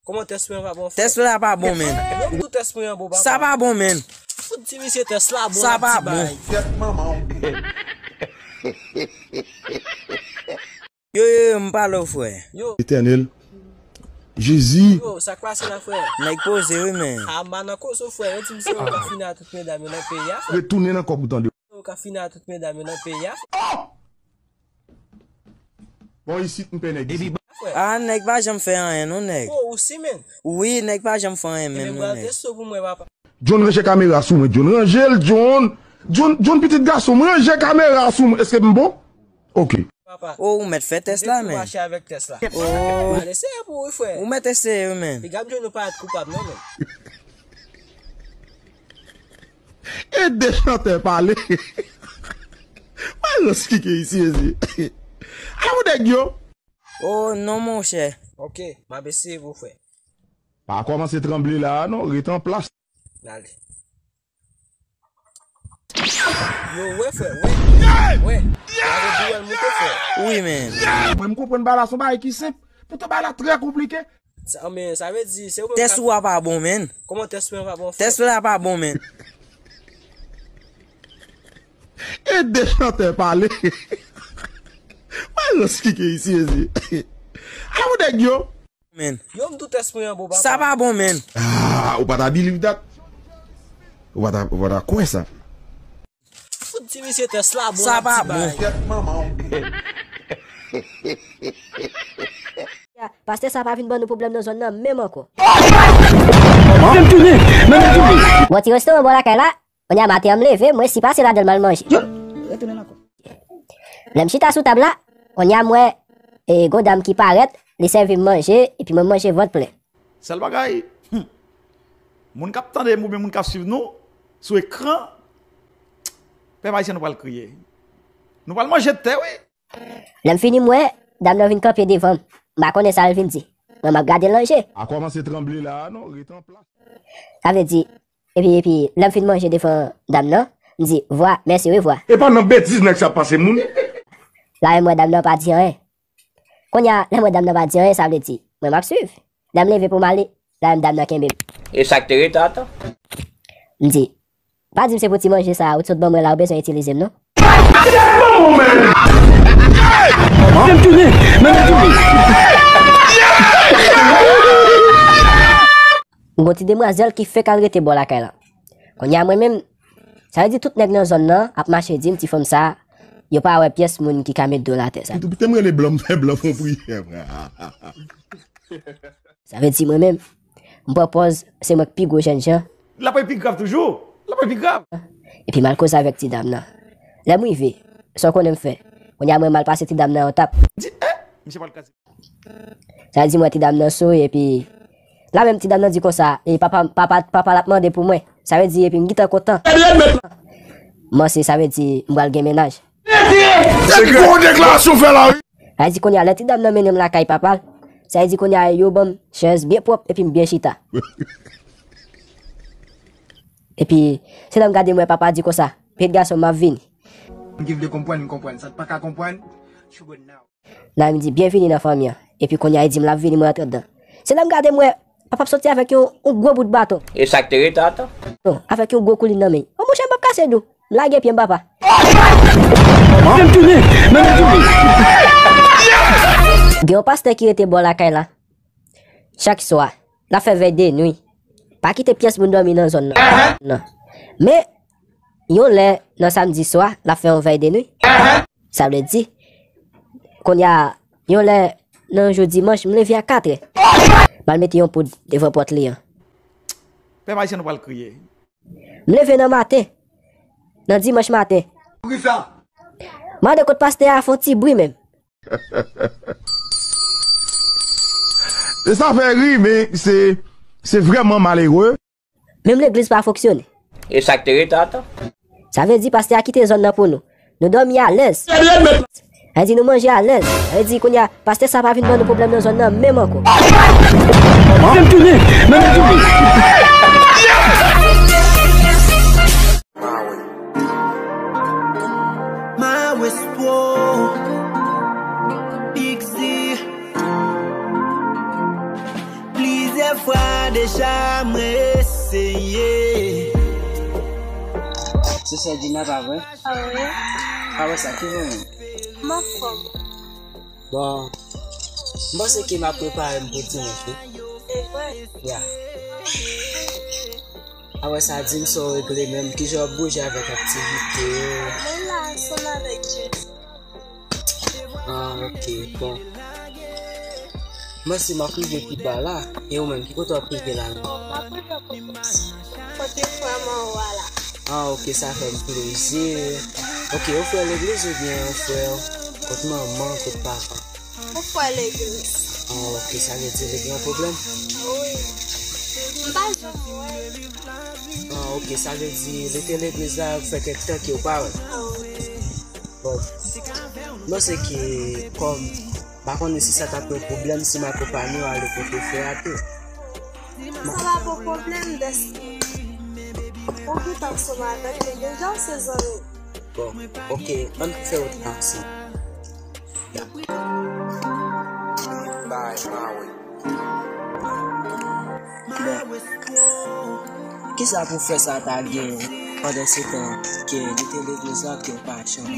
Kòman tès mwen an pa bon, frè? Tès la pa bon, menn. Menm tou tès mwen an bon, papa. Sa pa bon, menn. Fout di misye tès la bon, sa pa bon. Tèt manman w. Yo, yo, yo, m pale w, frè. Yo. Etènèl. Jezi. Yo, sa k pase la, frè? Nèg poze, wi, men. A, m pa nan koze w, frè. Yo di m se ou k ap fini ak tout medam yo nan peyi a, frè. Retounen nan kòb ou tande. Ou k ap fini ak tout medam yo nan peyi a, frè. Oh! Bon, isit, m pè nèg isit. Frè. A, nèg pa janm fè anyen, non, nèg. Oh, ou si, men. Wi, nèg pa janm fè anyen, menm, non, nèg. Ebyen, pral teste w pou mwen, papa. John, ranje kamera sou mwen, John. Ranje l, John. John, John, pitit gason m, ranje kamera sou mwen. Èske m bon? Ok. Papa. Oh, ou mèt fè tès la, men. Depi mache avèk tès la. Oh. Al eseye pou ou, frè. Ou mèt eseye, men. Piga m jwenn ou parèt koupab, non, men. E de chantè pale. Mwen rans kike isi, ezi. A ou nèg yo? Oh, non, monchè. Ok, m ap eseye pou frè. Pa kòmanse tranble la, non, ret an plas. Dale. Yo, wè, frè, wè. Wè. Lave di wè l moute, frè. Wi, men. Mwen, m konprann bagay la, se yon bagay ki senp. Poutan, bagay la trè konplike. Sa, men, sa vle di, se ou menm k ap... Tès ou a pa bon, men. Kòman tès mwen pa bon, frè? Tès la pa bon, men. E de chantè pale. Mwen rans kike isi, ezi. A ou nèg yo? Men. Yo, m tou tès mwen an bon, papa. Sa pa bon, men. Ah, ou pa ta believe that. Ou pa ta, ou pa ta kwè sa. Fout di misye tès la bon, sa pa bon. Tèt manman w. Pastè sa pa vin ban nou pwoblèm nan zòn nan menm ankò. Bon, ti restoran bò lakay la, kounye a maten an m leve, mwen si pase ladan l m al manje. Yo, retounen ankò. Lè m chita sou tab la, kounye a m wè, e, gon dam ki parèt, li sèvi m manje, epi mwen m manje vant plen. Sèl bagay, hmm, moun k ap tande m oubyen moun k ap swiv nou sou ekran, pèp ayisyen nou pral kriye. Nou pral manje tè, wi. Lè m fini m wè, dam nan vin kanpe devan m. M pa konnen sa l vin di. Mwen m ap gade l nan je. A kòmanse tranble la a non, ret an plas. Sa vle di, epi, epi, lè m fin manje devan dam nan, m di, vwa, mèsi, revwa. E pa nan betiz nèg sa ap pase moun. La menm wè dam nan pa di anyen. Kounye a, lè m wè dam nan pa di anyen, sa vle di, mwen m ap swiv. Lè m leve pou m ale, la menm dam nan kenbe m. E sa k te rete ata? M di, pa di m se pou ti manje sa a ou t sot ban mwen la ou bezwen itilize m non. M gon ti demwazèl ki fenk al rete bò lakay la. Kounye a mwen menm, sa vle di tout nèg nan zòn nan ap mache di m ti fanm sa, yo pa wè pyès moun ki ka met do l atè sa. Ou te m rele blan, m fè blan fè yon priyè, frè. Sa vle di mwen menm, m pran pòz se mwen k pi gwo jènjan. L ap pi grav toujou. L ap pi grav. Epi m al koze avèk ti dam nan. Lè m rive, sa w konnen m fè? Kounye a mwen m al pase ti dam nan yon tap. Di, eh, misye pral kraze. Sa vle di mwen ti dam nan souri epi la menm ti dam nan di konsa, e papa, papa, papa l ap mande pou mwen. Sa vle di epi m gentan kontan. Manse sa vle di m pral gen mennaj. Se gwo deklarasyon fè la wi. Sa vle di kounye a lè ti dam nan mennen m lakay papa l, sa vle di kounye a yo ban m chèz byen pwòp epi m byen chita. Epi se lè m gade m wè papa di konsa, "Pitit gason m ap vini." Moun ki vle konprann, konprann. Sa k pa ka konprann, show good now. Nan m di, "Byenvini nan fanmi an." Epi kounye a li di m l ap vini, mwen rantre anndan. Se lè m gade m wè papa ap soti avèk yon, yon gwo bout baton. E sa k te rete ata? Non, avèk yon gwo koulin nan men. O monchè, m p ap kase dou. M lage pye m papa. Gen yon pastè ki rete bò lakay la. Chak swa, l ap fè vèy de nwi. Pa kite pyès moun dòmi nan zòn nan. Non. Men, yon lè nan samdi swa, l ap fè yon vèy de nwi. Sa vle di, kounye a, yon lè nan yon jou dimanch, m leve a katrè. M al mete yon poud devan pòt li an. Pèp ayisyen nou pral kriye. M leve nan maten, nan dimanch maten. Poukisa? Mande kot pastè a fè yon ti bri menm. E sa fè ri, men se, se vrèman malere. Menm legliz pa fonksyone. E sa k te rete ata? Sa vle di pastè a kite zòn nan pou nou. Nou dòmi alèz. Sa vle di nou manje alèz. Sa vle di kounye a, pastè sa pa vin ban nou pwoblèm nan zòn nan menm ankò. Menm tounen, menm tounen. Maestro Big Z. Plizyè fwa deja mwen eseye. Se sè Dina pa vre? A wi. Pa wè sa, ki vre menm? M anfòm. Bon, m panse ke m ap prepare m pou dimanch wi. Se vre? Ya. Apre sa, di m sa w regle menm, kijan w ap bouje avèk aktivite yo? Mwen la ansanm avèk Jess. Ah, ok, bon. Mwen si m ap rive pi ba la, e ou menm, ki kote w ap rive la menm? Bon, m ap rive kote, kote frè mwen ou a la. Ah, ok, sa fè m plezi. Ok, ou frè legliz oubyen ou frè kot manman, kot papa? Ou frè legliz. Ah, ok, sa vle di li gen yon pwoblèm? Wi. M pa janm wè. Ah, ok, sa vle di li te legliz la fè kèk tan ke ou pa wè. Ah, wi. Bon. Mwen se ke kòm, m pa konnen si sa t ap yon pwoblèm si m akonpanye w ale kote frè a tou. Sa pa pou pwoblèm dèske ou gentan ansanm avèk li deja, ou se zanmi. Bon, ok, ann fè yon tan ansanm. Ya. Bay, mawe. Bon, kisa pou frè sa ta gen pandan se tan ke li te legliz la ke w pa janm wè?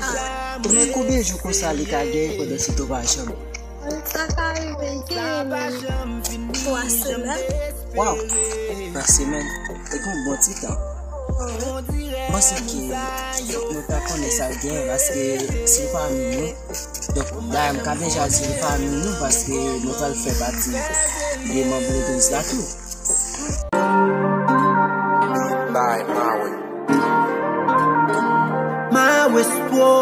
Ah, men konbyen jou konsa li ka gen pandan se tan w pa janm wè? Sa ka rive gen twa semèn. Waw! Twa semèn. Se yon bon ti tan. Mwen panse ke fòk nou ta konnen sa l gen, paske si l pa menm nou, donk, dayè, m ka deja di l pa menm nou, paske nou pral fè pati de manm legliz la tou. Bay, mawe. Maestro.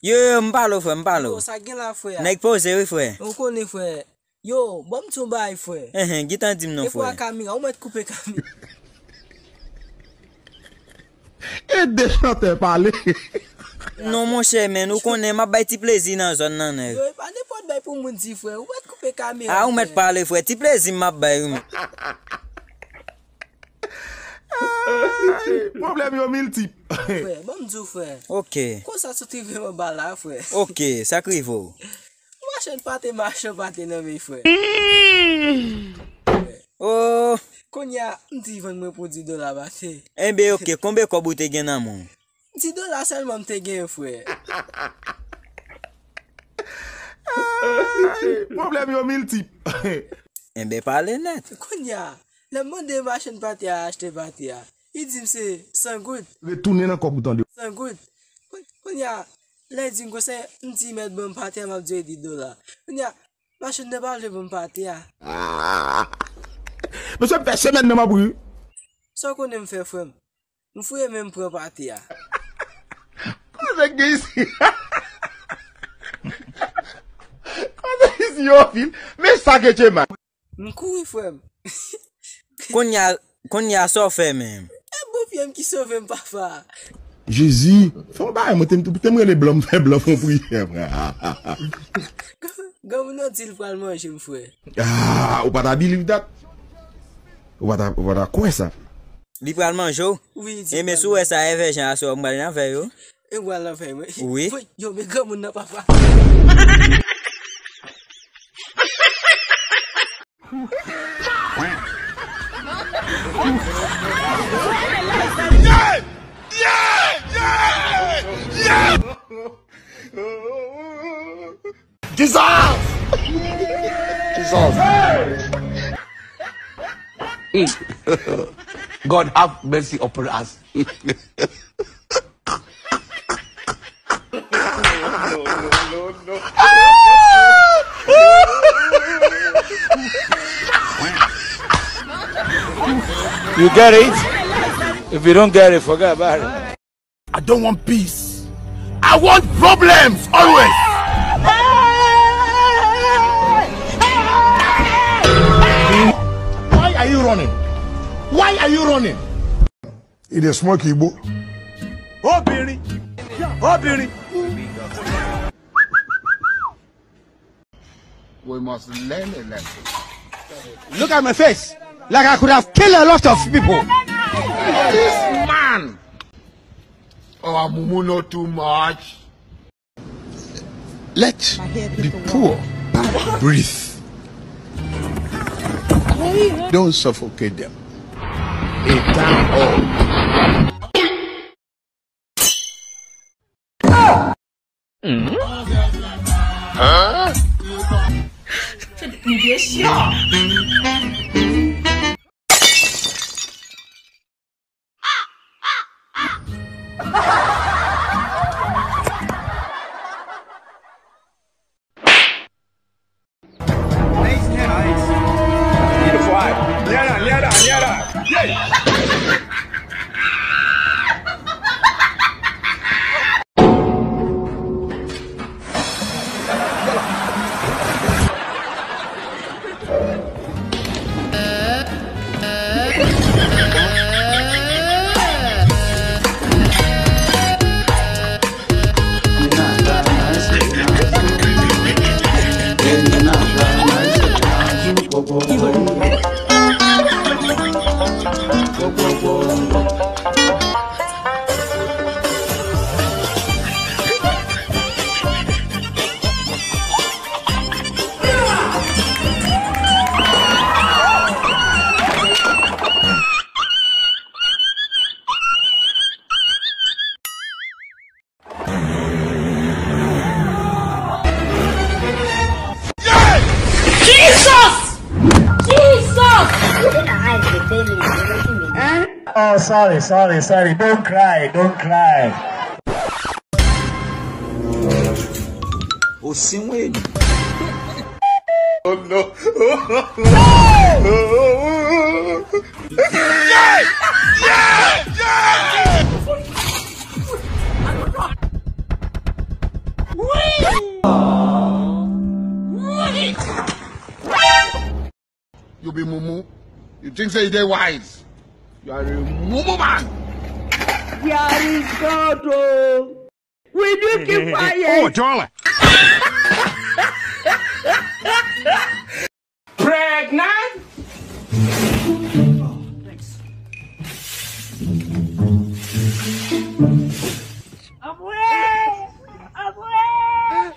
Yo, yo, m pale w, frè, m pale w. Yo, sa gen la, frè? Nèg poze, wi, frè. Ou konnen, frè. Yo, ban m di w yon bagay, frè. Enhen, gentan di m non, frè. E pou a kamera, ou mèt koupe kamera. Ede chantè pale. Non, monchè, men, ou konnen m ap bay ti plezi nan zòn nan, nèg. Yo, e pa nenpòt bagay pou moun di, frè. Ou mèt koupe kamera. A, ou mèt pale, frè. Ti plezi m ap bay, wi, men. Ay, pwoblèm yo miltip. Frè, ban m di w, frè. Ok. Konsa sot rive m anba la, frè. Ok, sa k rive w? Machann pate, machann pate nan men, frè. Oh. Kounye a, m di vann mwen pou di dola, pase. Enben, ok, konbyen kòb ou te gen nan men w? Di dola sèlman m te gen, frè. Ay, pwoblèm yo miltip. Enben, pale nèt. Kounye a, lè m mande machann pate a achte pate a, li di m se san goud. Retounen nan kòb ou tande. San goud. Koun-, kounye a, lè li di m konsa, m di mèt ban m pate a, m ap di l di dola. Kounye a, machann nan pa vle ban m pate a. Mesye, m fè semèn nan m ap ri. Sa w konnen m fè, frè m? M fouye men m pran pate a. Koze k gen isi? Koze isi yo fil? Men sa ke Chema. M kouri, frè m. Kounye a, kounye a sa w fè menm? E bòpye m ki sove m, papa. Jezi, fè yon bagay, mwen te, te m rele blan, m fè blan fè yon priyè, frè. Granmoun nan di l pral manje m, frè. Ah, ou pa ta believe that? Ou pa ta, ou pa ta kwè sa? Li pral manje w? Wi, di. E men si w wè sa, Èvè Jan aswè, m pral nan fè yo. E w pral nan fè, wi. Wi. Yo, men granmoun nan, papa. Yeah! Yeah! Yeah! Yeah! Jesus! Jesus. God have mercy upon us. No, no, no, no. You get it? If you don't get it, forget about it. I don't want peace. I want problems always. Why are you running? Why are you running? It is smoky, bro. Obìnrin. Obìnrin. We must learn a lesson. Look at my face. Like I could have killed a lot of people. This man. Oh, a mumu no too much. Let the poor breathe. Don't suffocate them. A town hall. Jesus! Jesus! Oh, sorry, sorry, sorry. Don't cry, don't cry. Osimhen. Oh no. Yeah! Yeah! Yeah! Think say they wise. You are a mumu man. There is God, oh. We do keep quiet. Oh, darling. Pregnant? Anmwey! Anmwey!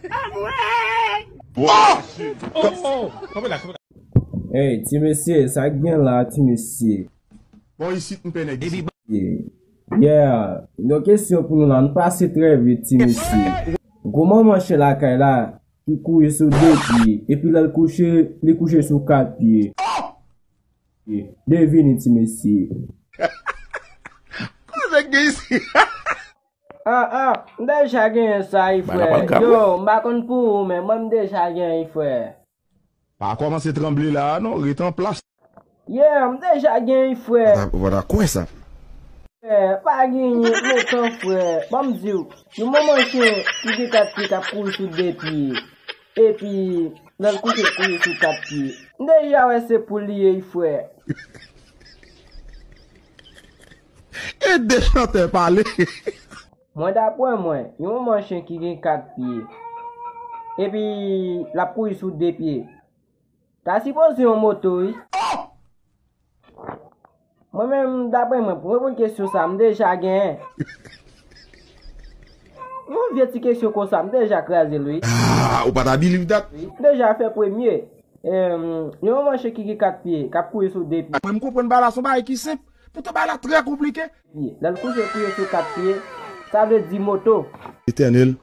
Anmwey! Oh! Oh, oh, oh. Kanpe la, kanpe la. Hey, ti mesye, sa k gen la, ti mesye? Bon, isit, m pè nèg isit. Yeah. Yon kesyon pou nou la, nou pase trè vit, ti mesye. Gwo manman chen lakay la, ki kouri sou de pye, epi lè l kouche, li kouche sou kat pye. Devine, ti mesye. Koze k gen isit? Ah, ah, m deja genyen sa, wi, frè. Yo, m pa konn pou ou, men mwen, m deja genyen, wi, frè. Pa kòmanse tranble la a non, ret an plas. Yeah, m deja gen, wi, frè. Ou pa ta, ou pa ta kwè sa. Frè, pa genyen lontan, frè. Ban m di w, yon manman chen ki gen kat pye k ap kouri sou de pye. Epi, lè l kouche, l kouri sou kat pye. M deja wè se pou li ye, wi, frè. E de chantè pale. Mwen, daprè mwen, yon manman chen ki gen kat pye, epi l ap kouri sou de pye, ta sipoze yon moto, wi. Mwen menm, daprè mwen, pou reponn kesyon sa, m deja genyen. Yon vye ti kesyon konsa, m deja kraze l, wi. Ah, ou pa ta believe that? Wi, m deja fè premye. Em, yon manman chen ki gen kat pye, k ap kouri sou de pye. Mwen, m konprann bagay la, se yon bagay ki senp. Poutan, bagay la trè konplike. Lè l kouche, kouri sou kat pye, sa vle di moto. Etènèl,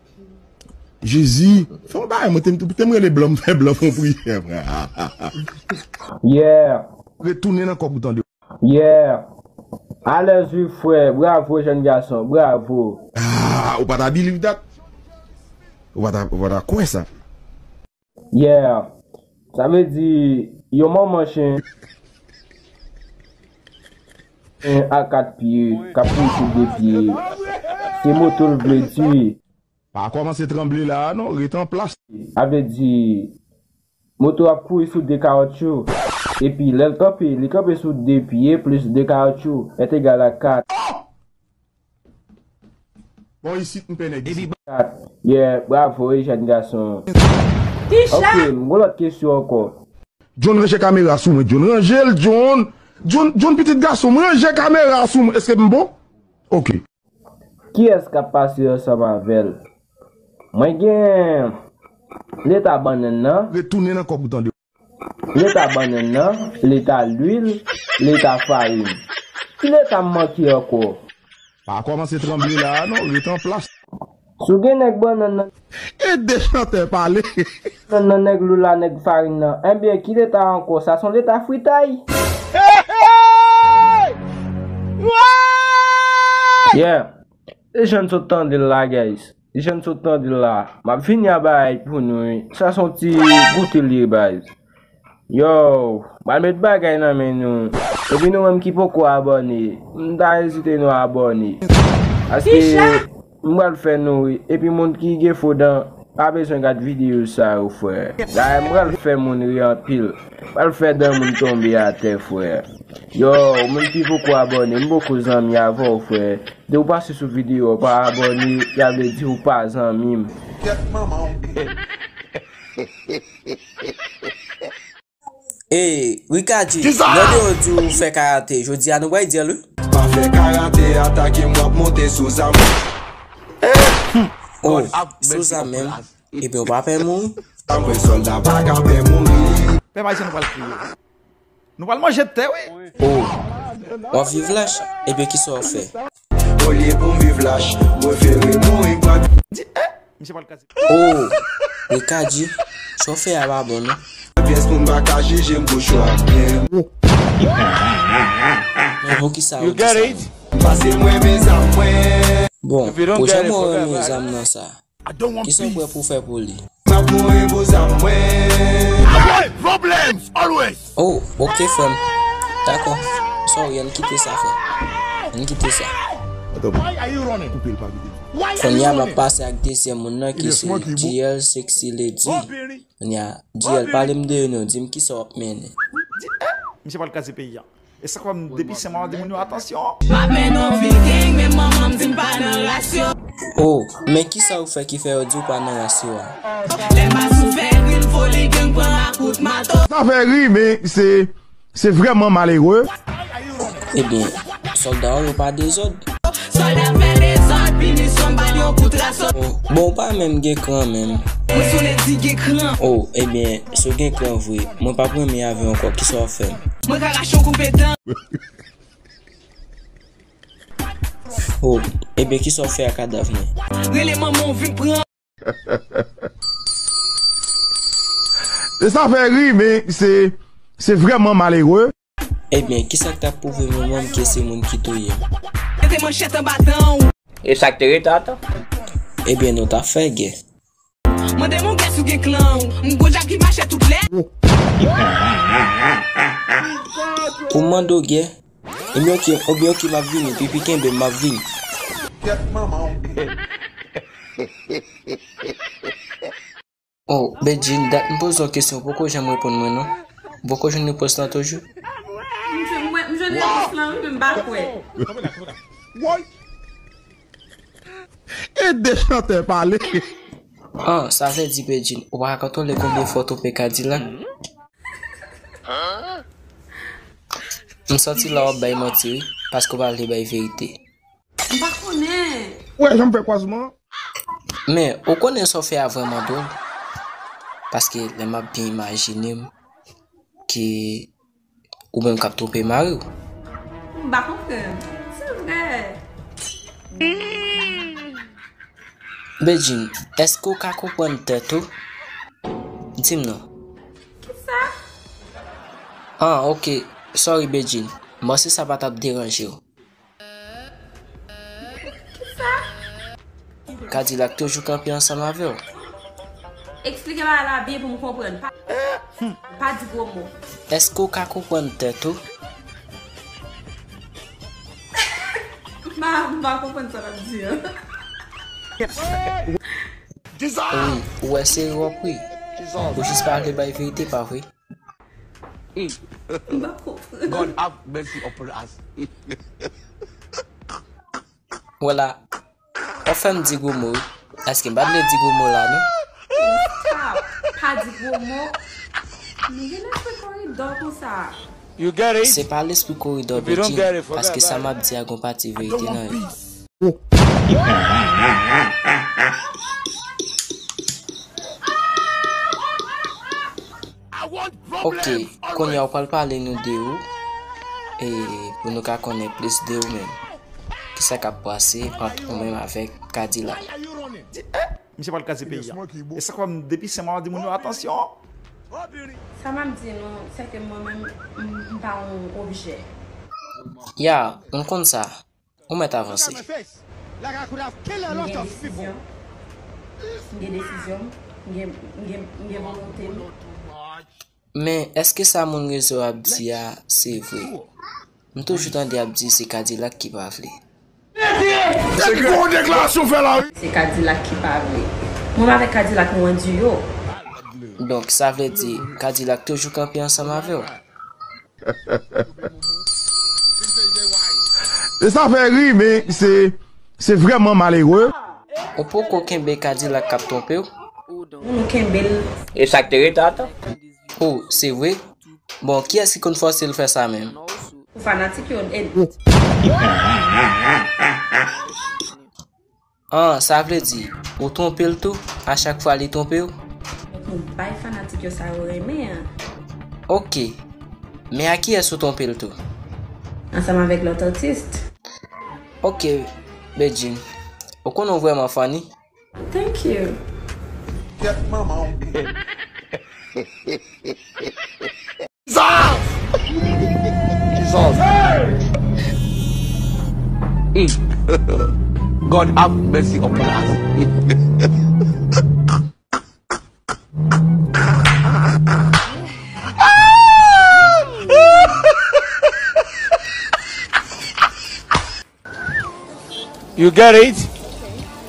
Jezi, fè yon bagay, mwen te, te m rele blan, m fè blan fè yon priyè, frè. Yeah. Retounen nan kòb ou tande. Yeah. Alèz wi, frè. Bravo, jèn gason. Bravo. Ah, ou pa ta believe that? Ou pa ta, ou pa ta kwè sa? Yeah. Sa vle di, yon manman chen, chen a kat pye, k ap kouri sou de pye. Se moto l vle di. Pa kòmanse tranble la a non, ret an plas. Sa vle di, moto ap kouri sou de kawotchou. Epi, lè l kanpe, li kanpe sou de pye plis de kawotchou, èt egal a kat. Bon, isit, m pè nèg isit. Kat. Yeah, bravo, wi, jèn gason. Ok, m gon lòt kesyon ankò. John, ranje kamera sou mwen, John. Ranje l, John. John, John, pitit gason m, ranje kamera sou mwen. Èske m bon? Ok. Kiyès k ap pase ansanm avè l? Mwen gen leta bannann nan. Retounen nan kòb ou tande. Leta bannann nan, leta lwil, leta farin. Ki leta m manke ankò? Pa kòmanse tranble la a non, ret an plas. Si w gen nèg bannann nan. E de chantè pale. Nan, nan nèg lwil la, nèg farin nan. Enben, ki leta ankò? Sa se yon leta fritay. Yeah. E jan n sot tande l la, guys. E jan n sot tande l la. M ap fini a bagay pou nou, wi. Sa se yon ti goute li ye, baz. Yo, m pral met bagay nan men nou. Epi nou menm ki poko abòne, m ta ezite nou abòne. Paske m pral fè nou ri. Epi moun ki gen fo dan, pa bezwen gad videyo sa yo, frè. Dayè, m pral fè moun ri anpil. M pral fè dan moun tonbe atè, frè. Yo, moun ki poko abòne, m poko zanmi avè w, frè. Depi w pase sou videyo a, w pa abòne, sa vle di ou pa zanmi m. Kèt manman w. Ey, Rikadi, lè de yo di w fè karate, jodi a nou bay dyèl, wi. Pa fè karate, atake m, w ap monte sou zam. Oh, sou zam menm. Ebyen, w pa pè mouri. Sa m wè sòlda pa ka pè mouri. Pèp ayisyen nou pral kriye. Nou pral manje tè, wi. Oh, w ap viv lach? Ebyen, kisa w fè? Olye pou m viv lach, prefere mouri pran. Di, eh, misye pral kraze. Oh, Rikadi, sa w fè a pa bon, non? Pyès moun pa ka jije m pou chwa byen. Men poukisa ou di sa, non? Pase mwen men zam mwen. Bon, pwochèn mwen renmen zam nan sa. Kisa w prè pou fè pou li? M ap mouri pou zam mwen. Always problems, always. Oh, ok, frè m. Dakò. Sorry, ann kite sa, frè. Ann kite sa. Why are you running? Koupe l, pa kite. Kounye a, m ap pase ak dezyèm moun nan ki se J L Sexy Lady. Kounye a, J L, pale m de yo non, di m kisa w ap mennen. Di, eh, misye pral kraze peyi a. E sa k fè m depi Sen Mwa di moun yo atansyon. M ap mennen yon vi gang, men manman m di m pa nan ras yo. Oh, men kisa ou fè ki fè yo di w pa nan ras yo a? Lè m pa sou fè gri, m vole gang pran akout mato. Sa fè ri, men se, se vrèman malere. Ebyen, sòlda w yo pa dezòd. Sòlda fè dezòd, pinisyon, m ba l yon kout raso. Oh, bon, ou pa menm gen kran menm. Mwen sou nèg di gen kran. Oh, ebyen, si w gen kran vre, mwen p ap renmen avè w ankò, kisa w ap fè m? Mwen ka rache w koupe dan. Oh, ebyen, kisa w fè a kadav mwen? Rele manman w vin pran. E sa fè ri, men se, se vrèman malere. Ebyen, kisa k t ap pwouve manman m ke se moun ki touye m? Mete manchèt anba dan w. E sa k te rete ata? Ebyen, nou t ap fè gè. Mande m yon gè si w gen klan w. M gon djab ki mache tout lè. Pou m mande w gè? Ebyen, oke, ebyen, oke, m ap vini. Pipi kenbe m, m ap vini. Kèt manman w. Oh, Bedjine, dat m poze w kesyon, ou poko janm reponn mwen, non? Ou poko jwenn repons lan toujou? M jwenn, mwen, m jwenn repons lan, wi, men m pa kwè. Woy! Ede chantè pale. Ah, sa vle di, Bedjine, ou pa ka kontwole konbyen fwa w twonpe Kadilak? M santi la w ap bay manti, wi, paske w pa vle bay verite. M pa konnen. Ou wè jan m fè kwazman an? Men, ou konnen sa w fè a vrèman dwòl. Paske lè m ap byen imajine m ke ou menm k ap twonpe mari w. M pa konprann. Se vre. Bedjine, èske w ka konprann tèt ou? Di m non. Kisa? Ah, oke. Sorry, Bedjine. M panse sa pa t ap deranje w. Kisa? Kadilak toujou kanpe ansanm avè w. Eksplike bagay la byen pou m konprann. Pa, pa di gwo mo. Èske w ka konprann tèt ou? M pa, m pa konprann sa l ap di an. Wi, ou wè se erè w ap ri. Ou jis pa vle bay verite, pa vre? M pa konprann. God have mercy upon us. Wè la, w ap fè m di gwo mo, wi. Èske m pa t vle di gwo mo la, non? Stop! Pa di gwo mo. Men gen lespri koridò konsa. You get it? Se pa lespri koridò, Bedjine, paske sa m ap di a gon pati verite nan li. Oke, kounye a w pral pale nou de ou, e pou nou ka konnen plis de ou menm. Kisa k ap pase ant ou menm avèk Kadilak? Di, eh, misye pral kraze peyi a. E sa k fè m depi Sen Mwa di moun yo atansyon. Sa m ap di nou, se ke mwen menm, m, m pa yon objè. Ya, m konn sa. Ou mèt avanse. M gen desizyon. M gen desizyon m. M gen, m gen, m gen volonte m. Men, èske sa moun rezo ap di a, se vre? M toujou tande ap di se Kadilak ki pa vle. Se gwo deklarasyon fè la, wi. Se Kadilak ki pa vle. Mwen avèk Kadilak nou an diyo. Donk, sa vle di Kadilak toujou kanpe ansanm avè w? E sa fè ri, men se, se vrèman malere. Ou poko kenbe Kadilak k ap twonpe w? Moun ou kenbe l. E sa k te rete ata? Oh, se vre? Bon, kiyès ki konn fòse l fè sa menm? Ou fanatik yo, e Ah, sa vle di, ou twonpe l tou, a chak fwa li twonpe w? Donk, nou bay fanatik yo sa yo renmen an. Oke. Men a kiyès ou twonpe l tou? Ansanm avèk lòt atis. Oke, Bedjine. Ou konnen w vrèman funny. Thank you. Kèt manman w. Jesus! Jesus! Mm. God have mercy upon us. You get it?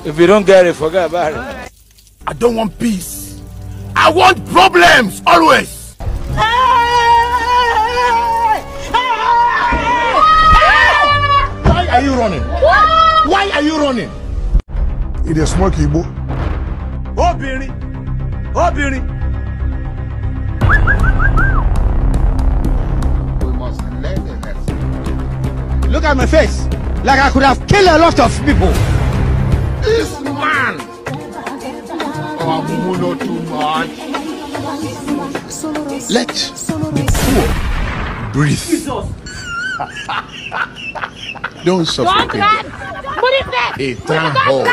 If you don't get it, forget about it. I don't want peace. I want problems always. Running. Why are you running? E de smoke, Igbo. Obìnrin. Obìnrin. We must learn a lesson. Look at my face. Like I could have killed a lot of people. This man. Our Muno too much. Let the poor breathe. Don't suffocate them. A town hall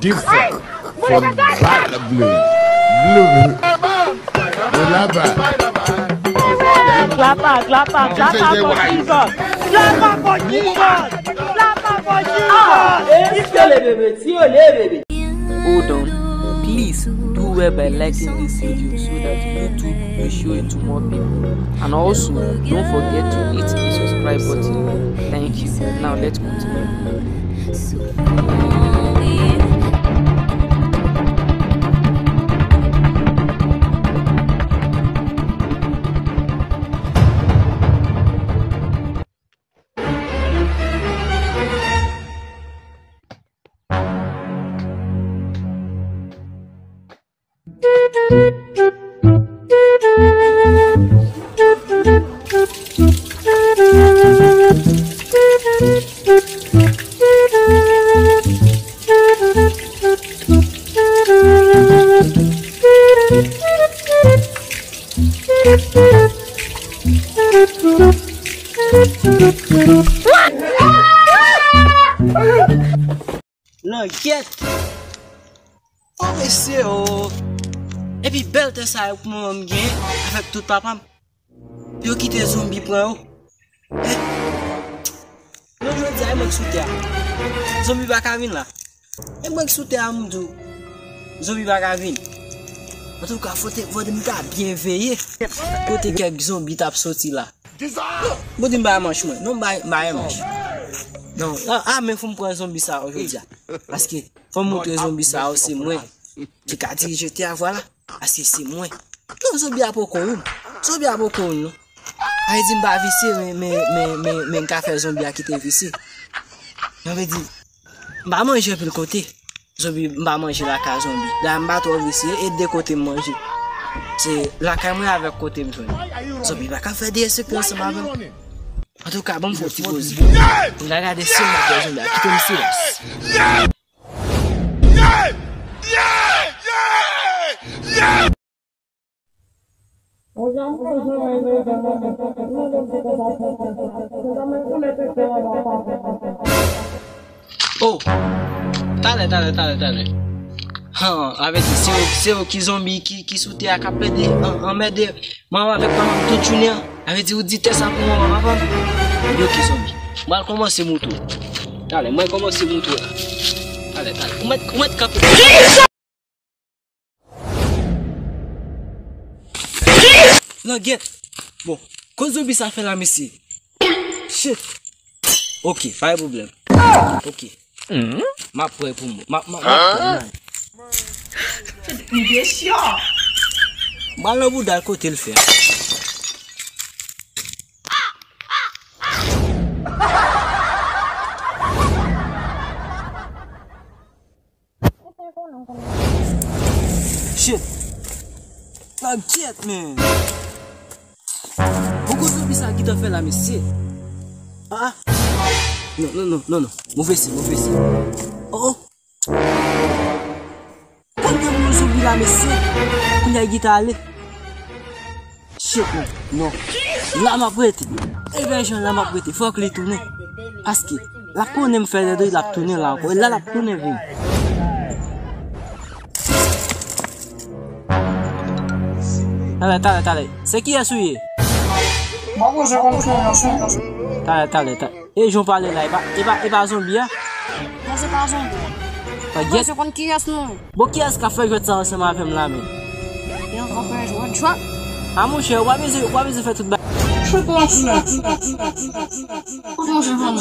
different from Bible blue. Blue. Blabba. Clap, clap, clap, clap for Jesus. Clap for Jesus. Clap for Jesus. Hold on. Please do well by liking this video so that YouTube will show it to more people. And also, don't forget to hit the subscribe button. Thank you. Now let's continue. Langyèt! O mesye o! Epi bèl tè sa yo pou manman m genyen avèk tout papa m. Yo kite zonbi pran yo. Eh! Non, jodi a, e mwen k sou tè a. Zonbi pa ka vin la. E mwen k sou tè a, m di w. Zonbi pa ka vin. Antouka, fòte, fòte m ta byen veye. Kote kèk zonbi t ap soti la. Non, bon, di m bay manch mwen. Non, m bay, m bay manch. Non, a, a, men fò m pran zonbi sa yo jodi a. Paske fò m montre zonbi sa yo se mwen ki ka dirije tè a, vwala. Paske se mwen. Non, zonbi a poko win. Zonbi a poko win, non. Sa vle di m pa visye, men, men, men, men, men m ka fè zonbi a kite visye. Sa vle di, m pa manje anpil kote. Zonbi, m pa manje lakay zonbi. Dayè, m pa twò visye, e de kote m manje. Se lakay mwen avèk kote m jwenn. Zonbi pa ka fè de ensekte ansanm avè m. Antouka, ban m fè yon ti poze. M ka gade si m ap fè zonbi a kite m silans. Oh! Talè, talè, talè, talè. Han, avèti, se yo, se yo ki zonbi ki, ki sou tè a k ap plede an-, anmède manman avèk manman tout jounen an. Avèti, ou di tè sa pou manman papa m. Yo ki zonbi. Mwen al kòmanse moute w. Talè, mwen kòmanse moute w la. Talè, talè. Ou mèt, ou mèt kanpe. Langyèt! Bon, kote zonbi sa fè la, mesye? Shit! Ok, pa gen pwoblèm. Ok. M ap pran pou mwen. M ap, m ap, m ap pran nan. M al nan bouda l kote l fè. Shit! Langyèt, men! Poko zonbi sa gentan fè la, mesye? Ah! Non, non, non, non, non. Move siy, move siy. Oh, oh! Konbyen moun zonbi la, mesye? Kounye a li gentan ale. Shit, non. Non. La m ap rete. Ebyen, jan la m ap rete. Fòk li tounen. Paske l ap konnen m fè dèdri, l ap tounen la ankò. E la l ap tounen vini. Talè, talè, talè. Se kiyès ou ye? Mwen bezwen konn kiyès ou ye. Talè, talè, talè. E jan w pale la, e pa, e pa, e pa zonbi a? Non, se pa zonbi. Pa Mwen gen- bezwen konn kiyès nou ye. Bon, kiyès k ap fè jwèt sa ansanm avè m la menm? Yo, k ap fè jwèt, jwèt. A monchè, w pa bezwen, w pa bezwen fè tout bagay. Chou pou yon flè. Kote yon jèn fanm?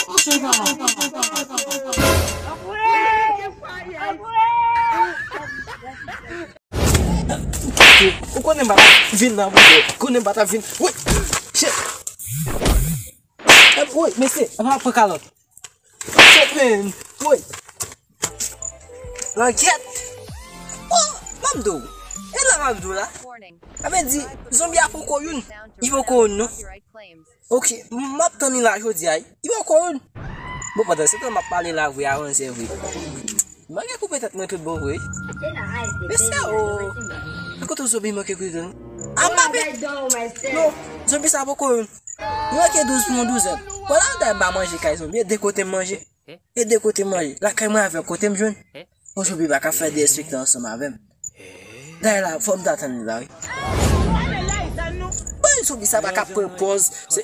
Kote yon jèn fanm? Ou konnen m pa t ap vin nan, bro. Ou konnen m pa t ap vin. Wi. Shit. Woy, mesye, ann al pran kalòt. Shit, man. Woy. Langyèt. Oh, m ap di w. E la m ap di w la. Sa vle di, zonbi a poko youn. Li poko youn, non. Ok, m ap tann li la jodi a. Li poko youn. Bon, pandan se tan m ap pale la vre, avanse vre. Manke koupe tèt mwen tout bon vre. Mesye o. Kote zonbi manke koupe tèt? A m ap... Non, zonbi sa poko youn. Li manke douz pou yon douzèn. Bon, la, m ta ba manje kay zonbi, e de kote m manje. E de kote m manje. Lakay mwen avèk kote m jwenn. Yon zonbi pa ka fè de enspektè ansanm avè m. Dayè la, fò m ta tann li la, wi. Bon, zonbi sa pa ka pran pòz. Se,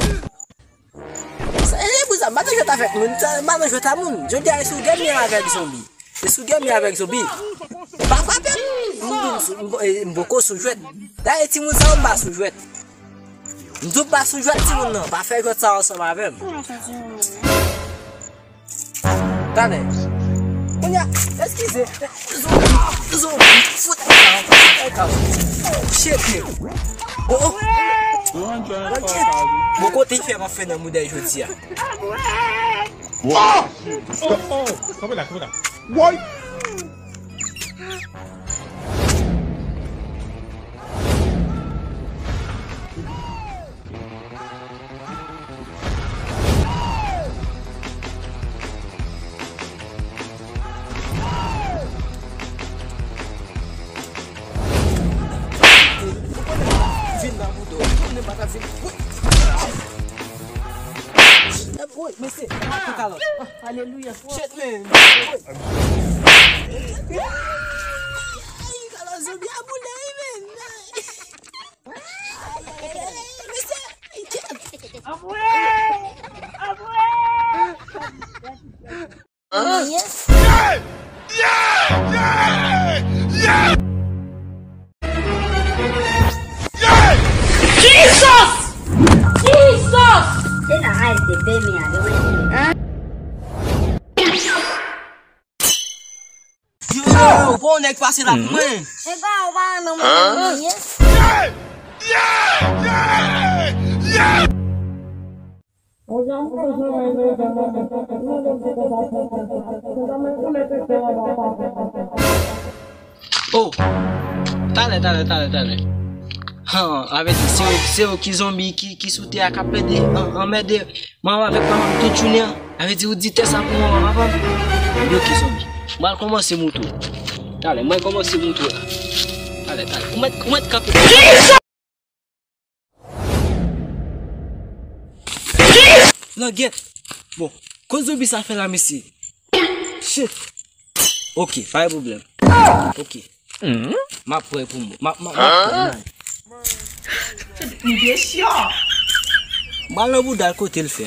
se, e pou sa, m pa nan jwèt avèk moun. Sa, m pa nan jwèt a moun. Jodi a, e sou gèm li avèk zonbi. E sou gèm li avèk zonbi. Pa frape m. M, m, m, e, m poko sou jwèt. Dayè, timoun sa yo, m pa sou jwèt. M di w pa sou jwèt timoun nan, pa fè jwèt sa ansanm avè m. Talè. Kounye a, eskize. Zonbi, zonbi, fout sa, fout sa. Oh, shit, nèg. Oh, oh. Bon, kote l fè m ap fè nan moudèy jodi a? Oh! Oh, oh, kanpe la, kanpe la. Woy! Vin nan bouda w. Tounen pa ta vin. Woy, mesye, pa pran kalòt. Alelouya. Shit, man. Ay, kalòt zonbi a boule, wi, man. Mesye, Jesus! Jesus! Se la a S D P mi a de wè. Yo, yo, yo, bon nèg pase la pou mwen. E ba, ou pa nan mwen ye. Oh, talè, talè, talè, talè. Han, avèti, se yo, se yo ki zonbi ki, ki sou tè a k ap plede an, anmède manman avèk manman m tout jounen an. Avèti, ou di tè sa pou manman papa m. Yo ki zonbi. Mwen al kòmanse moutre w. Talè, mwen kòmanse moutre w la. Talè, talè. Ou mèt, ou mèt kanpe. Langyèt. Bon, kote zonbi sa fè la, mesye? Shit. Ok, pa gen pwoblèm. Ok. M ap pran pou mwen. M ap, m ap, m ap pran nan. M al nan bouda l kote l fè.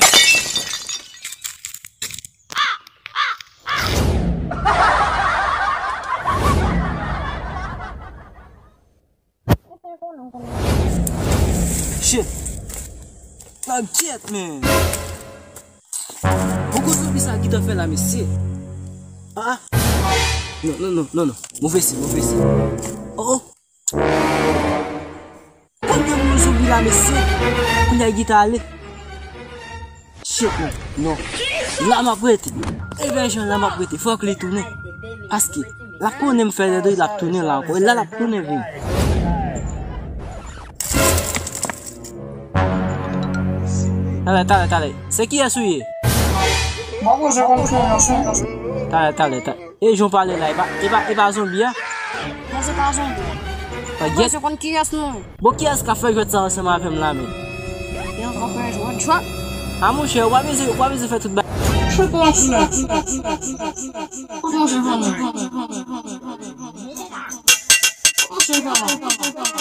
Shit. Langyèt, man. Poko zonbi sa gentan fè la, mesye. Ah, ah. Non, non, non, non, non. Move siy, move siy. Oh, oh. Konbyen moun zonbi la, mesye? Kounye a li gentan ale. Shit, non, non. La m ap rete. Ebyen, jan la m ap rete. Fòk li tounen. Paske l ap konnen m fè lèdri, l ap tounen la ankò. E la l ap tounen vini. Talè, talè, talè. Se kiyès ou ye? Mwen, mwen, se konn kiyès ou ye. Talè, talè, talè. E jan w pale la, e pa, e pa, e pa zonbi a? Non, se pa zonbi. Mwen, se konn kiyès nou. Bon, kiyès k ap fè jwèt sa ansanm avè m la menm? Yo, anfè jwèt, jwèt. A monchè, ou pa bezwen, ou pa bezwen fè tout bagay. Chèt la, chèt. Kòman se fè non? Kòman se fè non?